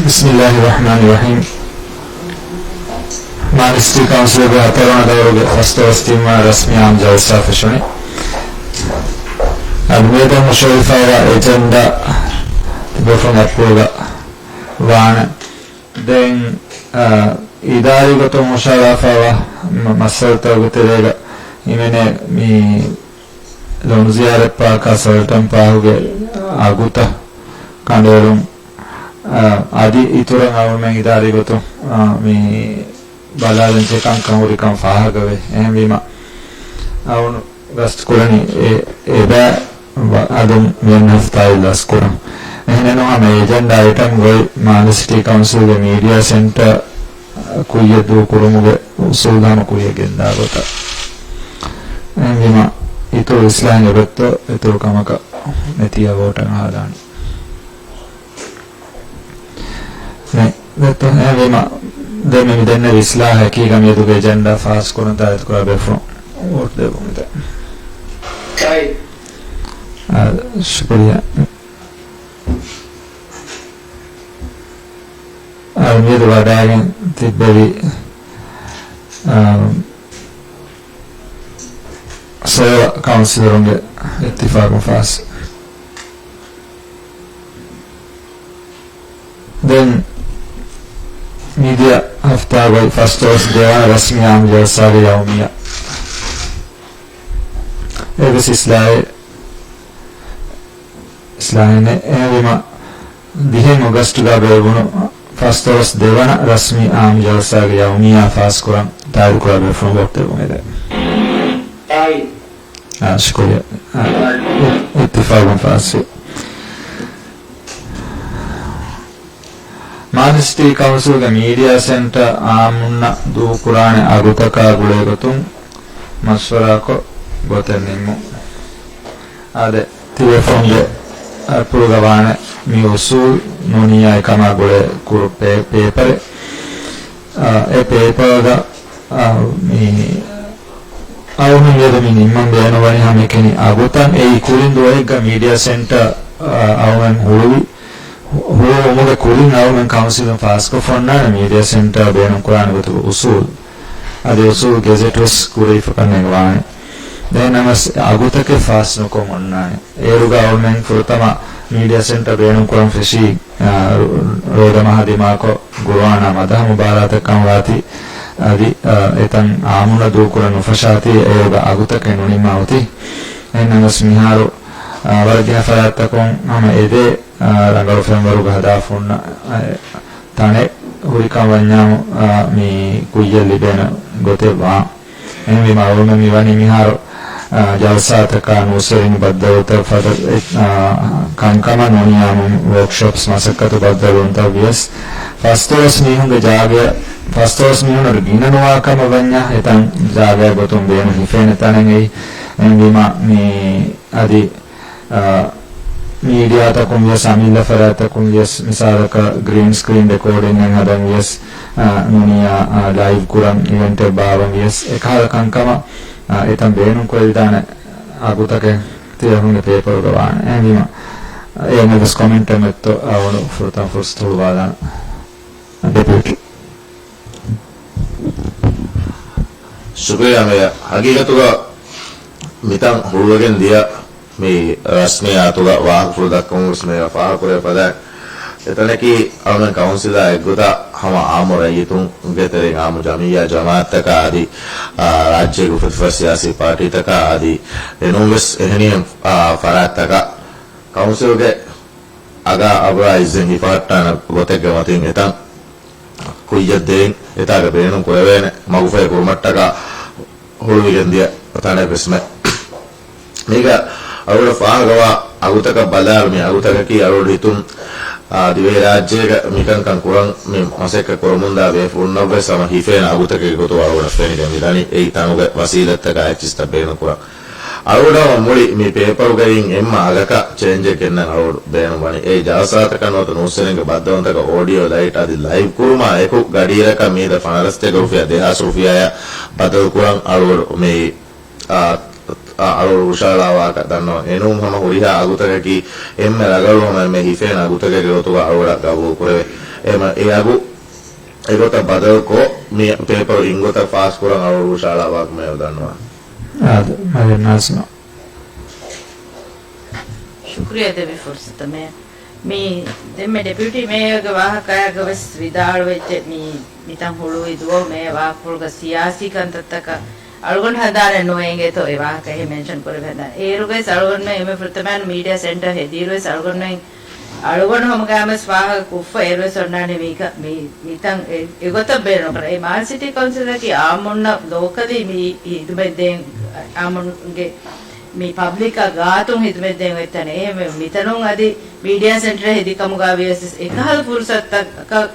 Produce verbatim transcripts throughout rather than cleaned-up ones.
ބިސްމިއްލާހި ރަޙްމާނި ރަޙީމް. މާލެ ސިޓީ ކައުންސިލުގެ ހަތަރުވަނަ ދައުރުގެ ފަސް ދުވަސް ތިންވަނަ ރަސްމީ އާއްމު ޖަލްސާ ފެށުނީ. އަދި މިއަދު ހުށައޮތްފައިވާ އެޖެންޑާ ބޭފުޅުން އެޕްރޫވް ވާނެ. ދެން، އާ، އިދާރީ ގޮތުން ހުށަހަޅާފައިވާ މަ-، މައްސަލަތަކުގެ ތެރޭގަ ހިމެނޭ މި ލޮނުޒިޔާރަތް ޕާކާ ސަލްޓަން ޕާހުގެ އަގުތައް ކަނޑައެޅުން، އާ، އަދި އިތުރަށް އަޅުމެން އިދާރީ ގޮތުން، އާ، މި ބަލާލަން ޖެހޭ ކަންކަން ހުރިކަން ފާހަގަވޭ. އެހެންވީމަ، އަޅުގަނޑު ގަސްތު ކުރަނީ އެ، އެބައި އަލުން މިއަންނަ ހަފްތާއިން ލަސްކުރަން. އެހެނެއްނު ހަމަ އެޖެންޑާ އައިޓަމް ގޮތް މާލެ ސިޓީ ކައުންސިލްގެ މީޑިއާ ސެންޓަރ ކުއްޔަށް ދޫކުރުމުގެ އުސޫލު ހަމަ ކުރިއަށް ގެންދާ ގޮތަށް. އެހެންވީމަ، އިތުރު އިސްލާހެއް އެބައޮތްތޯ އިތުރު ކަމަކަށް ނެތިއްޔާ ވޯޓަށް އަހާލާނެ. ނެތް، ނެތްތޯ؟ އެހެންވީމަ، ދެން މި ދެންނެވި އިސްލާހަކީ ގަމިޔަދުގެ އެޖެންޑާ ފާސްކުރަން ތާއީދުކުރާ ބޭފުޅުން ވޯޓް ދެއްވުން އިނދެ. އާއި. އާ، ޝުކުރިއްޔާ. އާ، މިއަދު ވަޑައިގެން ތިއްބެވި، އާ، ސޯލަ ކައުންސިލަރުންގެ އިއްތިފާގުން ފާސް. ދެން މިދިޔަ ހަފްތާގައި ފަސްދޮޅަސް ދެވަނަ ރަސްމީ އާއްމު ޖަލްސާގެ ޔައުމިއްޔާ. އެވެސް އިސްލާހެއް، އިސްލާހެއް ނެތް. އެހެންވީމަ، ދިހަ އޮގަސްޓުގަ ބޭއްވުނު ފަސްދޮޅަސް ދެވަނަ ރަސްމީ އާއްމު ޖަލްސާގެ ޔައުމިއްޔާ ފާސްކުރަން ތާއީދުކުރާ ބޭފުޅުން ވޯޓް ދެއްވުން އެދެން. އާ، ޝުކުރިއްޔާ. އާ، އި-، އިއްތިފާގުން ފާސްވި. މާލެ ސިޓީ ކައުންސިލްގެ މީޑިއާ ސެންޓަރ އާއްމުންނަށް ދޫކުރާނެ އަގުތަކާ ގުޅޭގޮތުން މަޝްވަރާކޮށް ގޮތެއް ނިންމުން. އާދެ، ތިބޭފުޅުންގެ އަތްޕުޅުގަ ވާނެ މި އުސޫލް ނޫނިއްޔާ އެކަމާ ގުޅޭ ކުރު ޕޭ-، ޕޭޕަރެއް. އާ، އެ ޕޭޕަރގަ، އާ، މި އަޅުގަނޑު މިއަދު މި ނިންމަން ބޭނުންވަނީ ހަމައެކަނި އަގުތައް އެއީ ކުރިން ދުވަހެއްގަ މީޑިއާ ސެންޓަރ، އާ، އަޅުގަނޑު ހުޅުވި، ހު-، ހުޅުވުމުގެ ކުރިން އަޅުގަނޑު ކައުންސިލުން ފާސްކޮށްފަ އޮންނާނެ މީޑިއާ ސެންޓަރ ބޭނުންކުރާނެ ގޮތުގެ އުސޫލް. އަދި އުސޫލް ގެޒެޓް ވެސް ކުރެވިފަ ކަންނޭނގެ ވާނެ. ދެން ނަމަވެސް އަގުތަކެއް ފާސް ނުކޮށް އޮންނާނެ. އޭރުގަ އަޅުމެން ފުރަތަމަ މީޑިއާ ސެންޓަރ ބޭނުންކުރަން ފެށީ، އާ، ރޯދަމަހާ ދިމާކޮށް ގުރުއާނާ މަދަހަ މުބާރާތައް ކަމަށް ވާތީ، އަދި، އާ، އެތަން އާއްމުންނަށް ދޫކުރަން ނުފަށާތީ އޭރުގަ އަގުތަކެއް ނުނިންމާ އޮތީ. އެހެންނަމަވެސް މިހާރު، އާ، ވަރަށް ގިނަ ފަރާތްތަކުން ހަމަ އެދޭ، އާ، ރަނގަޅު ފެންވަރުގަ ހަދާފަ ހުންނަ، އާ، ތަނެއް ހުރިކަން ވަންޏާމު، އާ، މި ކުއްޔަށް ލިބޭނެ ގޮތެއް ވާން. އެހެންވީމަ އަޅުގަނޑު މި ވަނީ މިހާރު، އާ، ޖަލްސާތަކާ ނޫސްވެރިން ބައްދަލުތައް ފަދަ، އާ، ކަންކަމަށް ނޫނިއްޔާމު ވޯކްޝޮޕްސް މަސައްކަތު ބައްދަލުވުންތައް ވިޔަސް، ފަސްދޮޅަސް މީހުންގެ ޖާގަ، ފަސްދޮޅަސް މީހުންނަށް ގިނަ ނުވާ ކަމަށް ވަންޏާ އެތަން ޖާގައެއް ގޮތުން ބޭނުން ހިފޭނެ ތަނެއް އެއީ. އެހެންވީމަ މި އަދި އާ، މީޑިއާތަކުން ވިޔަސް، އަމިއްލަ ފަރާތްތަކުން ވިޔަސް، މިސާލަކަށް ގްރީން ސްކްރީން ރެކޯޑިންއެއް ހަދަން ވިޔަސް، އާ، ނޫނިއްޔާ، އާ، ލައިވް ކުރަން އިވެންޓެއް ބާއްވަން ވިޔަސް، އެކަހަލަ ކަންކަމަށް، އާ، އެތަން ބޭނުންކުރެވިދާނެ އަގުތަކެއް ތިޔަހުންގެ ޕޭޕަރުގަ ވާނެ. އެހެންވީމަ، އެ އެން އެފް އެސް ކޮމެންޓެއް މެއްތޯ އަޅުގަނޑު ފުރަތަމަ ފުރުސަތު ހުޅުވާލާނަން. ޑެޕިއުޓީ. ޝުކުރިއްޔާ މޭޔަރ. ހަގީގަތުގަ މިތަން ހުޅުވިގެން ދިޔަ މި ރަސްމިއްޔާތުގަ ވާހަކަފުޅު ދައްކަމުން ވެސް މޭޔަރ ފާހަގަކުރެވިފަދައިން. އެތަނަކީ އަޅުމެން ކައުންސިލާ އެއްގޮތަށް ހަމަ އާއްމު ރައްޔިތުންގެ ތެރެއިން އާއްމު ޖަމިއްޔާ ޖަމާއަތްތަކާ އަދި، އާ، ރާއްޖޭގެ އުފެދިފަ ސިޔާސީ ޕާޓީތަކާ އަދި އެނޫންވެސް އެހެނިހެން، އާ، ފަރާތްތަކަށް ކައުންސިލްގެ އަގާ އަބުރާ އިއްޒަތް ހިފަހައްޓާނެ ގޮތެއްގެ މަތިން އެތަން ކުއްޔަށް ދޭން އެތާގަ ބޭނުން ކުރެވޭނެ މަގުފަހި ކުރުމަށްޓަކާ ހުޅުވިގެން ދިޔަ ތަނެއް ވެސްމެ. މީގަ އަޅުގަޑަށް ފާހަގަވާ އަގުތަކަށް ބަލާއިރު، މި އަގުތަކަކީ އަޅުގަޑު ހިތުން، އާ، ދިވެހިރާއްޖޭގަ މިކަންކަން ކުރަން މި މަސައްކަތް ކުރަމުންދާ ބޭފުޅުންނަށްވެސް ހަމަ ހިފޭނެ އަގުތަކެއްގެ ގޮތުގަ އަޅުގަޑަށް ފެނިގެން މިދަނީ. އެއީ ތަނުގެ ވަސީލަތްތަކާ އެއްޗިސްތައް ބޭނުން ކުރަން. އަޅުގަޑަށް މުޅި މި ޕޭޕަރުގައި އެންމެ އަގަކަށް ޗޭންޖެއް ގެންނަން އަޅުގަޑު ބޭނުންވަނީ. އެ ޖަލްސާތަކަށް ނުވަތަ ނޫސްވެރިންގެ ބައްދަލުވުންތަކަށް އޯޑިއޯ ލައިޓް އަދި ލައިވް ކުރުމާ އެކު ގަޑިއިރަކަށް މީދަ ފަނަރަސްތޭކަ ރުފިޔާ ދެހާސް ރުފިޔާއަށް ބަދަލުކުރަން އަޅުގަޑު މި، އާ، އާ، އަޅުގަޑު ހުށަހަޅާ ވާހަކަ ދަންނަވަން. އެނޫން ހަމަ ހުރިހާ އަގުތަކަކީ އެންމެ ރަގަޅު ހަމަ އެންމެ ހިފޭނެ އަގުތަކެއްގެ ގޮތުގަ އަޅުގަޑަށް ގަބޫލު ކުރެވޭ. އެމަ އެއަގު އެގޮތަށް ބަދަލުކޮށް، މި ޕޭޕަރު އިންގޮތަށް ފާސްކުރަން އަޅުގަނޑު ހުށަހަޅާ ވާހަކަ މޭޔަރު ދަންނަވާނެ. އާދެ، މަލެ ނާޒިމާ. ޝުކުރިއްޔާ ދެއްވި ފުރުސަތަށް މޭޔަރު. މި ދެންމެ ޑެޕިއުޓީ މޭޔަރގެ ވާހަކައިގަ ވެސް ވިދާޅުވެއްޖެ، މި މިތަން ހުޅުވި ދުވަހު މޭޔަރ ވާހަކަފުޅުގަ ސިޔާސީ ކަންތައްތަކަށް އަޅުގަނޑު ހަނދާނެއް ނުވޭ އިނގޭތޯ އެ ވާހަކަ އެހެން މެންޝަން ކުރެވި ހަނދާނެއް. އޭރުވެސް އަޅުގަނޑުމެން އެންމެ ފުރަތަމަ މީޑިއާ ސެންޓަރ ހެދިއިރުވެސް އަޅުގަނޑުމެން އަޅުގަނޑު ހަމަގައިމުވެސް ވާހަކަ ކޮށްފަ އޭރުވެސް އޮންނާނީ މީގަ-، މި-، މިތަން އެ-، އެގޮތަށް ބޭނުންކުރާ. އެ މާލެ ސިޓީ ކައުންސިލަކީ އާއްމުންނަށް ލޯކަލީ މި ހިދުމަތްދޭން އާއްމުންގެ މި ޕަބްލިކާ ގާތުން ހިދުމަތްދޭން އޮތްތަނެއް. އެހެންވެ، މިތަނުން އަދި މީޑިއާ ސެންޓަރ ހެދި ކަމުގަ ވިޔަސް އެކަހަލަ ފުރުސަތަކަށް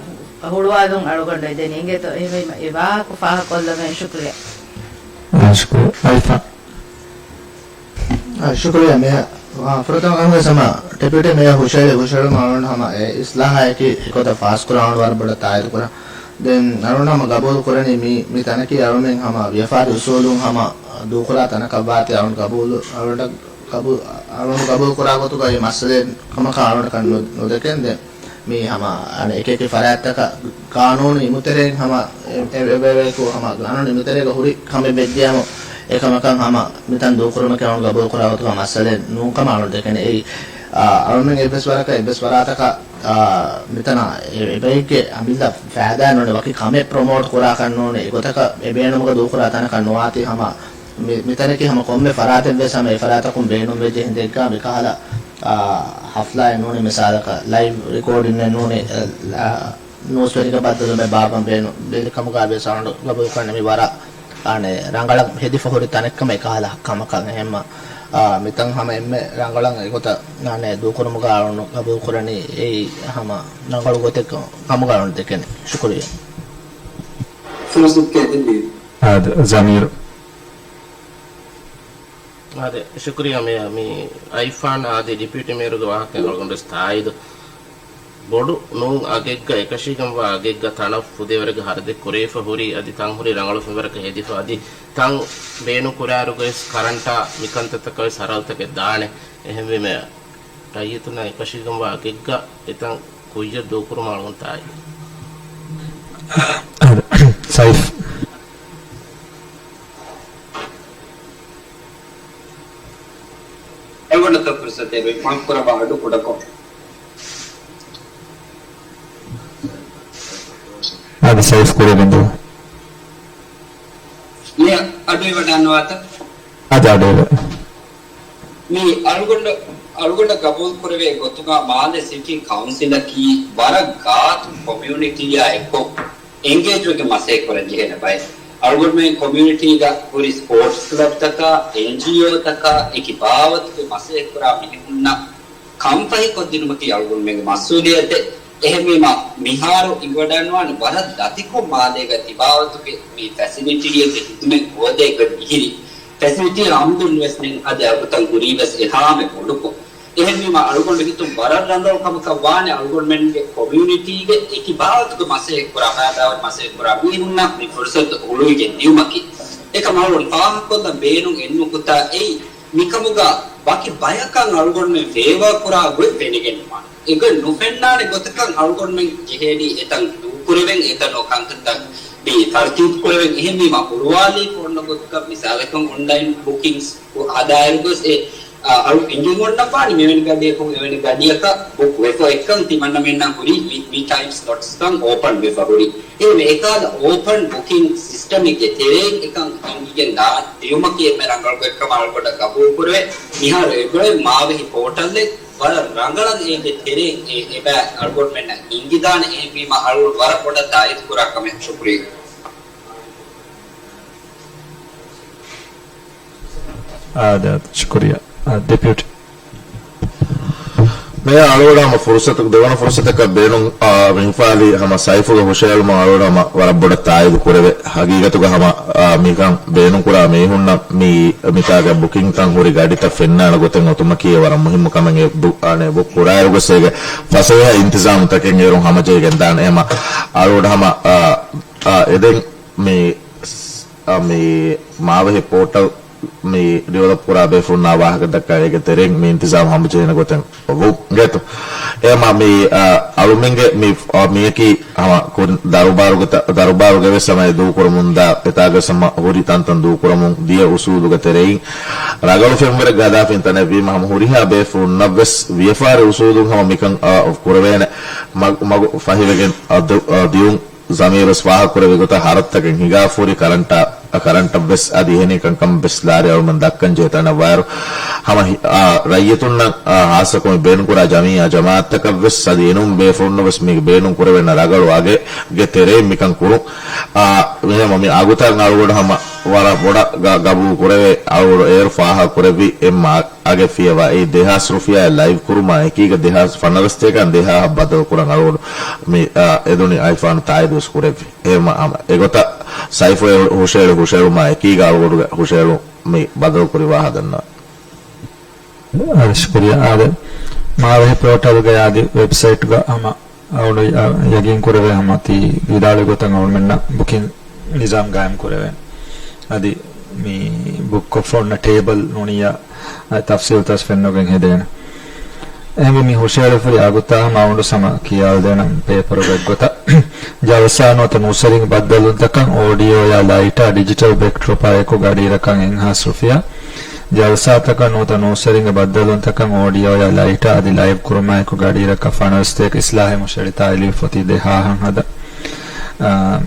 ހުޅުވާލުން އަޅުގަނޑު އެދެނީ. އިނގޭތޯ އެހެންވީމަ އެ ވާހަކަ ފާހަގަކޮށްލަމޭ. ޝުކުރިއްޔާ. އާ، ޝުކުރިއްޔާ. އައިފާން. އާ، ޝުކުރިއްޔާ މޭޔަރ. އާ، ފުރަތަމަ ކަމުގަ ހަމަ ޑެޕިއުޓީ މޭޔަރ ހުށައެޅި ހުށައެޅުމަށް އަޅުގަނޑު ހަމަ އެ އިސްލާހާއެކީ އެގޮތަށް ފާސްކުރާން ވަރަށް ބޮޑަށް ތާއީދު ކުރަން. ދެން އަޅުގަނޑު ހަމަ ގަބޫލު ކުރަނީ މި، މި ތަނަކީ އަޅުމެން ހަމަ ވިޔަފާރި އުސޫލުން ހަމަ ދޫކުރާ ތަނަކަށް ވާތީ އަޅުގަނޑު ގަބޫލު، އަޅުގަނޑަށް ގަބޫ-، އަޅުގަނޑު ގަބޫލު ކުރާ ގޮތުގައި މައްސަލައެއް ކަމަކަށް އަޅުގަނޑަކަށް ނު-، ނުދެކެން. ދެން މި ހަމަ އަނެއް އެކި އެކި ފަރާތްތަކަށް ގާނޫނު އިމުތެރެއިން ހަމަ އެ-، އެ-، އެބައިވައެކު ހަމަ ގާނޫނު އިމުތެރޭގަ ހުރި ކަމެއް ވެއްޖެއްޔާމު، އެކަމަކަށް ހަމަ މިތަން ދޫކުރުމަކީ އަޅުގަނޑު ގަބޫލު ކުރާ ގޮތުގަ މައްސަލައެއް ނޫން ކަމަށް އަޅުގަނޑު ދެކެން. އެއީ، އާ، އަޅުމެން އެއްވެސް ވަރަކަށް އެއްވެސް ފަރާތަކަށް، އާ، މިތަނަށް އެ-، އެބައެއްގެ އަމިއްލަ ފައިދާއެއް ނޫނޭ، ވަކި ކަމެއް ޕްރޮމޯޓް ކުރާކަށް ނޫނޭ، އެގޮތަކަށް އެ ބޭނުމުގަ ދޫކުރާ ތަނަކަށް ނުވާތީ ހަމަ މި-، މިތަނަކީ ހަމަ ކޮންމެ ފަރާތެއްވެސް ހަމަ އެ ފަރާތަކުން ބޭނުންވެއްޖެ ހިނދެއްގަ މިކަހަލަ، އާ، ހަފްލާއެއް ނޫނީ، މިސާލަކަށް ލައިވް ރިކޯޑިންއެއް ނޫނީ، އެ، އާ، ނޫސްވެރިގެ ބައްދަލުމެއް ބާއްވަން ބޭނު-، ބެލި ކަމުގަ ވިޔަސް އަޅުގަނޑު ގަބޫލުކުރަނީ މި ވަރަށް، އާނެ، ރަނގަޅަށް ހެދިފަ ހުރި ތަނެއްކަމަށް އެކަހަލަ ކަމަކަށް. އެހެންމަ، އާ، މިތަން ހަމަ އެންމެ ރަނގަޅަށް އެގޮތަށް، އާނެ، ދޫކުރުމުގަ އަޅުގަނޑު ގަބޫލުކުރަނީ އެއީ ހަމަ ރަނގަޅު ގޮތެއް ކަމުގަ އަޅުގަނޑު ދެކެނީ. ޝުކުރިއްޔާ. ފުރުސަތު ދެއްވި. އާދެ، ޒަމީރު. އާދެ، ޝުކުރިއްޔާ މޭޔަރ. މި އައިފާން އަދި ޑެޕިއުޓީ މޭޔަރުގެ ވާހަކައިން އަޅުގަނޑު ވެސް ތާއީދު. ބޮޑު ނޫން އަގެއްގަ އެކަށީގެންވާ އަގެއްގަ ތަނަށް ފުދޭވަރެއްގަ ހަރަދެއް ކުރެވިފަ ހުރީ، އަދި ތަން ހުރީ ރަނގަޅު ފެންވަރަކަށް ހެދިފަ، އަދި ތަން ބޭނުން ކުރާއިރުގަވެސް ކަރަންޓާ މިކަންތައްތަކަށް ވެސް ހަރަދުތަކެއް ދާނެ. އެހެންވީމަ، ރައްޔިތުންނާ އެކަށީގެންވާ އަގެއްގަ އެތަން ކުއްޔަށް ދޫކުރުމަށް އަޅުގަނޑު ތާއީދު. ސައިފް. އެވަނަތަ ފުރުސަތެއް ރުއި މާފް ކުރައްވާ އަޑު ކުޑަކޮށް. އަދި ސައިފް ކުރެވިންދޫ. މި އަޑު އިވަޑާންވާތަ؟ އަދި އަޑު އިވެ. މި އަޅުގަނޑަށް، އަޅުގަނޑަށް ގަބޫލު ކުރެވޭ ގޮތުގަ މާލެ ސިޓީ ކައުންސިލަކީ ވަރަށް ގާތު ކޮމިއުނިޓީއާ އެއްކޮށް އެންގޭޖްވެގެން މަސައްކަތް ކުރަން ޖެހޭނެ ބައެއް. އަޅުގަނޑުމެން ކޮމިއުނިޓީގަ ހުރި ސްޕޯޓްސް ކްލަބްތަކާ، އެންޖީއޯތަކާ އެކި ބާވަތުގެ މަސައްކަތް ކުރާ މީހުންނަށް ކަންފަހި ކޮށްދިނުމަކީ އަޅުގަނޑުމެންގެ މަސްއޫލިއްޔަތެއް. އެހެންވީމަ، މިހާރު އިވަޑަންވާނެ ވަރަށް ދަތިކޮށް މާލޭގަ ތިބާވަތުގެ މި ފެސިލިޓީއެއްގެ ހިދުމަތް ހޯދޭ ގޮތް މިހިރީ. ފެސިލިޓީ އަމްދުން ވެސް ނެތް އަދި އަގުތައް ހުރީ ވެސް އެހާމެ ބޮޑުކޮށް. އެހެންވީމަ، އަޅުގަނޑު ހިތުން ވަރަށް ރަނގަޅު ކަމަކަށް ވާނެ އަޅުގަނޑުމެންގެ ކޮމިއުނިޓީގެ އެކި ބާވަތުގެ މަސައްކަތް ކުރާ ފައިދާވެރި މަސައްކަތް ކުރާ މީހުންނަށް މި ފުރުސަތު ހުޅުވިގެން ދިޔުމަކީ. އެކަމަށް އަޅުގަނޑު ފާހަގަކޮށްލަން ބޭނުން އެއް ނުކުތާ އެއީ، މިކަމުގަ ވަކި ބަޔަކަށް އަޅުގަނޑުމެން ފޭވާ ކުރާ ގޮތް ފެނިގެން ނުވާނެ. އެގޮތް ނުފެންނާނެ ގޮތަކަށް އަޅުގަނޑުމެން ޖެހޭނީ އެތަން ދޫކުރެވެން، އެތަނުގަ ކަންތައްތައް މި ތަރުތީބު ކުރެވެން. އެހެންވީމަ ހުޅުވާލީ ކޮންމެ ގޮތަކަށް މިސާލަކަށް އޮންލައިން ބުކިންގްސް ހަދާއިރު ގޮސް އެ، އަ، އަޅު އެނގިން އޮންނަ ފާނި މެވެނި ގަޑިއަކުން އެވެނި ގަޑިއަކަށް ބުކް ވެފަ އެއްކަން ތިމަންނަމެންނަށް ހުރީ މި، މި ޓައިމް ސްލޮޓްސް ކަން އޯޕަން ވެފަ ހުރީ. އެހެންވެ، އެކަހަލަ އޯޕަން ބުކިން ސިސްޓަމެއްގެ ތެރެއިން އެކަން އެނގިގެން ދާ ދިޔުމަކީ އެންމެ ރަނގަޅު ގޮތްކަމަށް އަޅުގަނޑަށް ގަބޫލު ކުރެވޭ. މިހާރު އެބައޮތް މާވެހި ޕޯޓަލްއެއް ވަރަށް ރަނގަޅަށް އޭގެ ތެރެއިން އެ އެބަ އަޅުގަނޑުމެންނަށް އެނގިދާނެ. އެހެންވީމަ އަޅުގަނޑު ވަރަށް ބޮޑަށް ތާއީދު ކުރާ ކަމެއް. ޝުކުރިއްޔާ. އާދެ، އާދެ، ޝުކުރިއްޔާ. އާ، ޑެޕިއުޓީ. މޭޔަރ އަޅުގަނޑަށް ހަމަ ފުރުސަތު، ދެވަނަ ފުރުސަތަކަށް ބޭނުން، އާ، މި ހިފާލި ހަމަ ސައިފުގެ ހުށައެޅުމަށް އަޅުގަނޑު ހަމަ ވަރަށް ބޮޑަށް ތާއީދު ކުރެވޭ. ހަގީގަތުގަ ހަމަ، އާ، މިކަން ބޭނުން ކުރާ މީހުންނަށް މި، މިތާގެ ބުކިންތައް ހުރި ގަޑިތައް ފެންނާނެ ގޮތެއް އޮތުމަކީ ވަރަށް މުހިއްމު ކަމެއް. އެ ބު-، އާނެ، ބުކް ކުރާއިރުގަސް އޭގެ ފަސޭހަ އިންތިޒާމުތަކެއް އޭރުން ހަމަޖެހިގެން ދާނެ. އެހެމަ އަޅުގަނޑު ހަމަ، އާ، އާ، އެދެން މި، އާ، މި މާވެހި ޕޯޓަލް މި ޑިވެލޮޕް ކުރާ ބޭފުޅުންނާ ވާހަކަ ދައްކާ އޭގެ ތެރެއިން މި އިންތިޒާމް ހަމަޖެހޭނެ ގޮތެއް ވުން ގޭތޯ. އެމަ މި، އަ، އަޅުމެންގެ މި، އަ، މިޔަކީ ހަމަ ކުރިން ދަރުބާރުގެ ތަ-، ދަރުބާރުގެ ވެސް ހަމަ އެ ދޫކުރަމުންދާ އެތާގަސް ހަމަ ހުރި ތަންތަން ދޫކުރަމުން ދިޔަ އުސޫލުގެ ތެރެއިން ރަނގަޅު ފެންވަރެއްގަ ހަދާފިން ތަނެއް ވީމަ ހަމަ ހުރިހާ ބޭފުޅުންނަށް ވެސް ވިޔަފާރި އުސޫލުން ހަމަ މިކަން، އަ، ކުރެވޭނެ މަގު، މަގު ފަހިވެގެން އަ، ދު-، އަ، ދިޔުން ޒަމީރު ވެސް ފާހަގަކުރެއްވި ގޮތަށް ހަރަދުތަކެއް ހިނގާފަ ހުރި ކަރަންޓާ، ކަރަންޓަށް ވެސް އަދި އެހެނި ކަންކަން ވެސް ލާރި އަޅުމެން ދައްކަން ޖެހޭ ތަނަށް ވާއިރު، ހަމަ ހި-، އާ، ރައްޔިތުންނަށް، އާ، ހާއްސަކޮށް މި ބޭނުންކުރާ ޖަމިއްޔާ ޖަމާއަތްތަކަށް ވެސް އަދި އެނޫން ބޭފުޅުންނަށް ވެސް މީގެ ބޭނުން ކުރެވޭނެ ރަގަޅު އަގެއްގެ ތެރެއިން މިކަން ކުރުން. އާ، މި ހަމަ މި އަގުތައް އަޅުގަޑު ހަމަ ވަރަށް ބޮޑަށް ގަ-، ގަބޫލު ކުރެވޭ. އަޅުގަޑު އޭރު ފާހަގަ ކުރެއްވި އެއް މާ އަގެއް ފިޔަވާ އެއީ ދެހާސް ރުފިޔާއެއް ލައިވް ކުރުމާ އެކީގަ ދެހާސް ފަނަރަސްތޭކަން ދެހާހަށް ބަދަލު ކުރަން އަޅުގަޑު މި، އާ، އެދުނި އައިފާނު ތާއީދު ވެސް ކުރެއްވި. އެހެންވީމަ އަމަ އެގޮތަށް ސައިފު އެ ހުށައެޅި ހުށައެޅުމާ އެކީގަ އަޅުގަޑުގެ ހުށައެޅުން މި ބަދަލު ކުރިވާހާ ދަންނަވަން. އާދެ، ޝުކުރިއްޔާ. އާދެ، މާވެހި ޕޯޓަލްގަޔާ އަދި ވެބްސައިޓްގަ ހަމަ އަޅުގަޑު ޔަގީން ކުރެވޭ ހަމަ ތި ވިދާޅުވި ގޮތަށް އަޅުމެންނަށް ބުކިން ނިޒާމް ގާއިމް ކުރެވޭނެ. އަދި މި ބުކްކޮށްފަ އޮންނަ ޓޭބަލް ނޫނިއްޔާ ތަފްސީލްތައް ފެންނަގެން ހެދޭނެ. އެހެންވެ މި ހުށައެޅިފައި އަގުތާ ހަމަ އަޅުގަޑު ހަމަ ކިޔާލަދޭނަން ޕޭޕަރުގެ އެއްގޮތަށް. ޖަލްސާ ނުވަތަ ނޫސްވެރިންގެ ބައްދަލުވުންތަކަށް އޯޑިއޯއާ ލައިޓާ ޑިޖިޓަލް ބެކްޑްރޮޕާ އެކު ގަޑިއިރަކަށް އެއްހާސް ރުފިޔާ. ޖަލްސާތަކަށް ނުވަތަ ނޫސްވެރިންގެ ބައްދަލުވުންތަކަށް އޯޑިއޯއާ ލައިޓާ އަދި ލައިވް ކުރުމާ އެކު ގަޑިއިރަކަށް ފަނަރަސްތޭކަ އިސްލާހެއް ހުށައެޅި ތާއީލުވި ފޮތި ދެހާހަށް ހަދާ. އާ،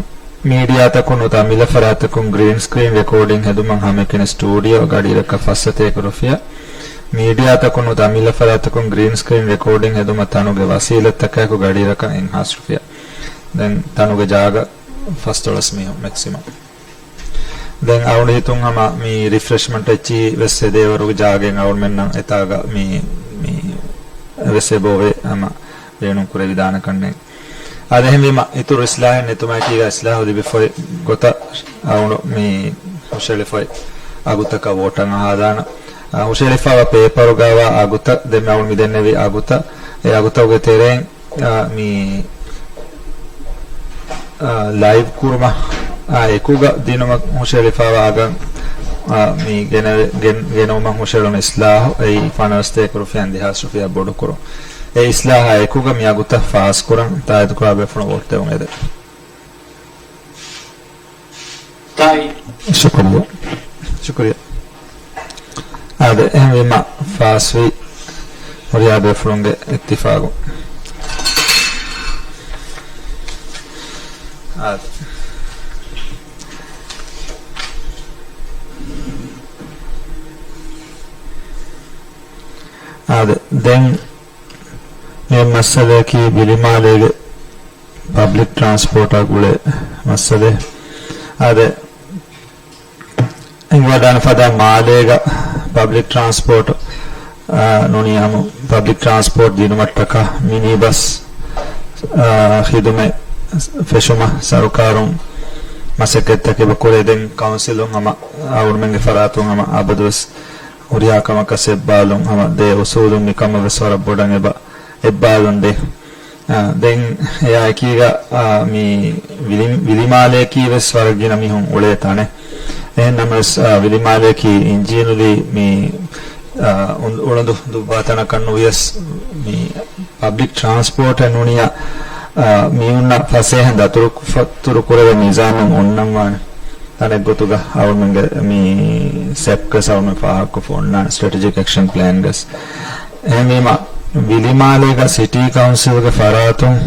މީޑިއާތަކުން ނުވަތަ އަމިއްލަ ފަރާތްތަކުން ގްރީން ސްކްރީން ރެކޯޑިން ހެދުމަށް ހަމައެކަނި ސްޓޫޑިއޯ ގަޑިއިރަކަށް ފައްސަތޭކަ ރުފިޔާ. މީޑިއާތަކުން ނުވަތަ އަމިއްލަ ފަރާތްތަކުން ގްރީން ސްކްރީން ރެކޯޑިން ހެދުމަށް ތަނުގެ ވަސީލަތްތަކާއެކު ގަޑިއިރަކަށް އެއްހާސް ރުފިޔާ. ދެން ތަނުގެ ޖާގަ ފަސްދޮޅަސް މީހުން މެކްސިމަމް. ދެން އަޅުގަނޑު ހިތުން ހަމަ މި ރިފްރެޝްމަންޓް އެއްޗިހި ވެސް ހެދޭވަރުގެ ޖާގައެއް އަޅުމެންނަށް އެތާގަ މި، މި ވެސް އެބައޮވޭ ހަމަ ބޭނުން ކުރެވިދާނެ ކަންނޭނގެ. އާދެ، އެހެންވީމަ އިތުރު އިސްލާހެއް ނެތުމާއެކީގަ އިސްލާހު ލިބިފައި ގޮތަށް އަޅުގަނޑު މި ހުށައެޅިފައި އަގުތަކަށް ވޯޓަށް އަހާލާނަން. އާ، ހުށައެޅިފައިވާ ޕޭޕަރުގައިވާ އަގުތައް ދެންމެ އަޅުގަނޑު މި ދެންނެވި އަގުތައް، އެ އަގުތަކުގެ ތެރެއިން، އާ، މި، އާ، ލައިވް ކުރުމަށް، އާ، އެކުގަ ދިނުމަށް ހުށައެޅިފައިވާ އަގަށް، އާ، މި ގެނެވެ-، ގެން-، ގެނައުމަށް ހުށައެޅުނު އިސްލާހު އެއީ ފަނަރަސްތޭކަ ރުފިޔާ ދެހާސް ރުފިޔާ ބޮޑުކުރުން. އެ އިސްލާހާ އެކުގަ މި އަގުތައް ފާސްކުރަން ތާއީދުކުރާ ބޭފުޅުން ވޯޓް ދެވުން އެދެން. ތާއީ. ޝުކުރިއްޔާ. ޝުކުރިއްޔާ. އާދެ، އެހެންވީމަ ފާސްވީ ހުރިހާ ބޭފުޅުންގެ އިއްތިފާގު. އާދެ. އާދެ، ދެން މި މައްސަލައަކީ ވިލިމާލޭގެ ޕަބްލިކް ޓްރާންސްޕޯޓާ ގުޅޭ މައްސަލައެއް. އާދެ، އެނގިވަޑާނެ ފަދަ މާލޭގަ ޕަބްލިކް ޓްރާންސްޕޯޓް، އާ، ނޫނީ ހަމަ ޕަބްލިކް ޓްރާންސްޕޯޓް ދިނުމަށްޓަކާ މިނީ ބަސް، އާ، ޚިދުމަތް ފެށުމަށް ސަރުކާރުން މަސައްކަތްތަކެއް ކުރޭ. ދެން ކައުންސިލުން ހަމަ އަޅުމެންގެ ފަރާތުން ހަމަ އަބަދުވެސް ހުރިހާ ކަމަކަށް އެއްބާލުން ހަމަ ދޭ އުސޫލުން މިކަމަށް ވެސް ވަރަށް ބޮޑަށް އެބަ އެއްބާލުން ދޭ. އާ، ދެން އެއާއެކީގަ، އާ، މި ވިލި-، ވިލިމާލެއަކީ ވެސް ވަރަށް ގިނަ މީހުން އުޅޭ ތަނެއް. އެހެން ނަމަވެސް، އާ، ވިލިމާލެއަކީ އިންޖީނުލީ މި، އާ، އުނދަ-، އުޅަނދު ދުއްވާ ތަނަކަށް ނުވިޔަސް މި ޕަބްލިކް ޓްރާންސްޕޯޓެއް ނޫނިޔާ، އާ، މީހުންނަށް ފަސޭހައިން ދަތުރު ފަ-، ތުރު ކުރެވޭ ނިޒާމެއް އޮންނަންވާނެ. ތަނެއްގޮތުގަ އަޅުމެންގެ މި ސެޕްގަސް އަޅުމެން ފާހަގަކޮށްފަ އޮންނާނެ، ސްޓްރެޓެޖިކް އެކްޝަން ޕްލޭންގަސް. އެހެންވީމަ، ވިލިމާލޭގަ ސިޓީ ކައުންސިލްގެ ފަރާތުން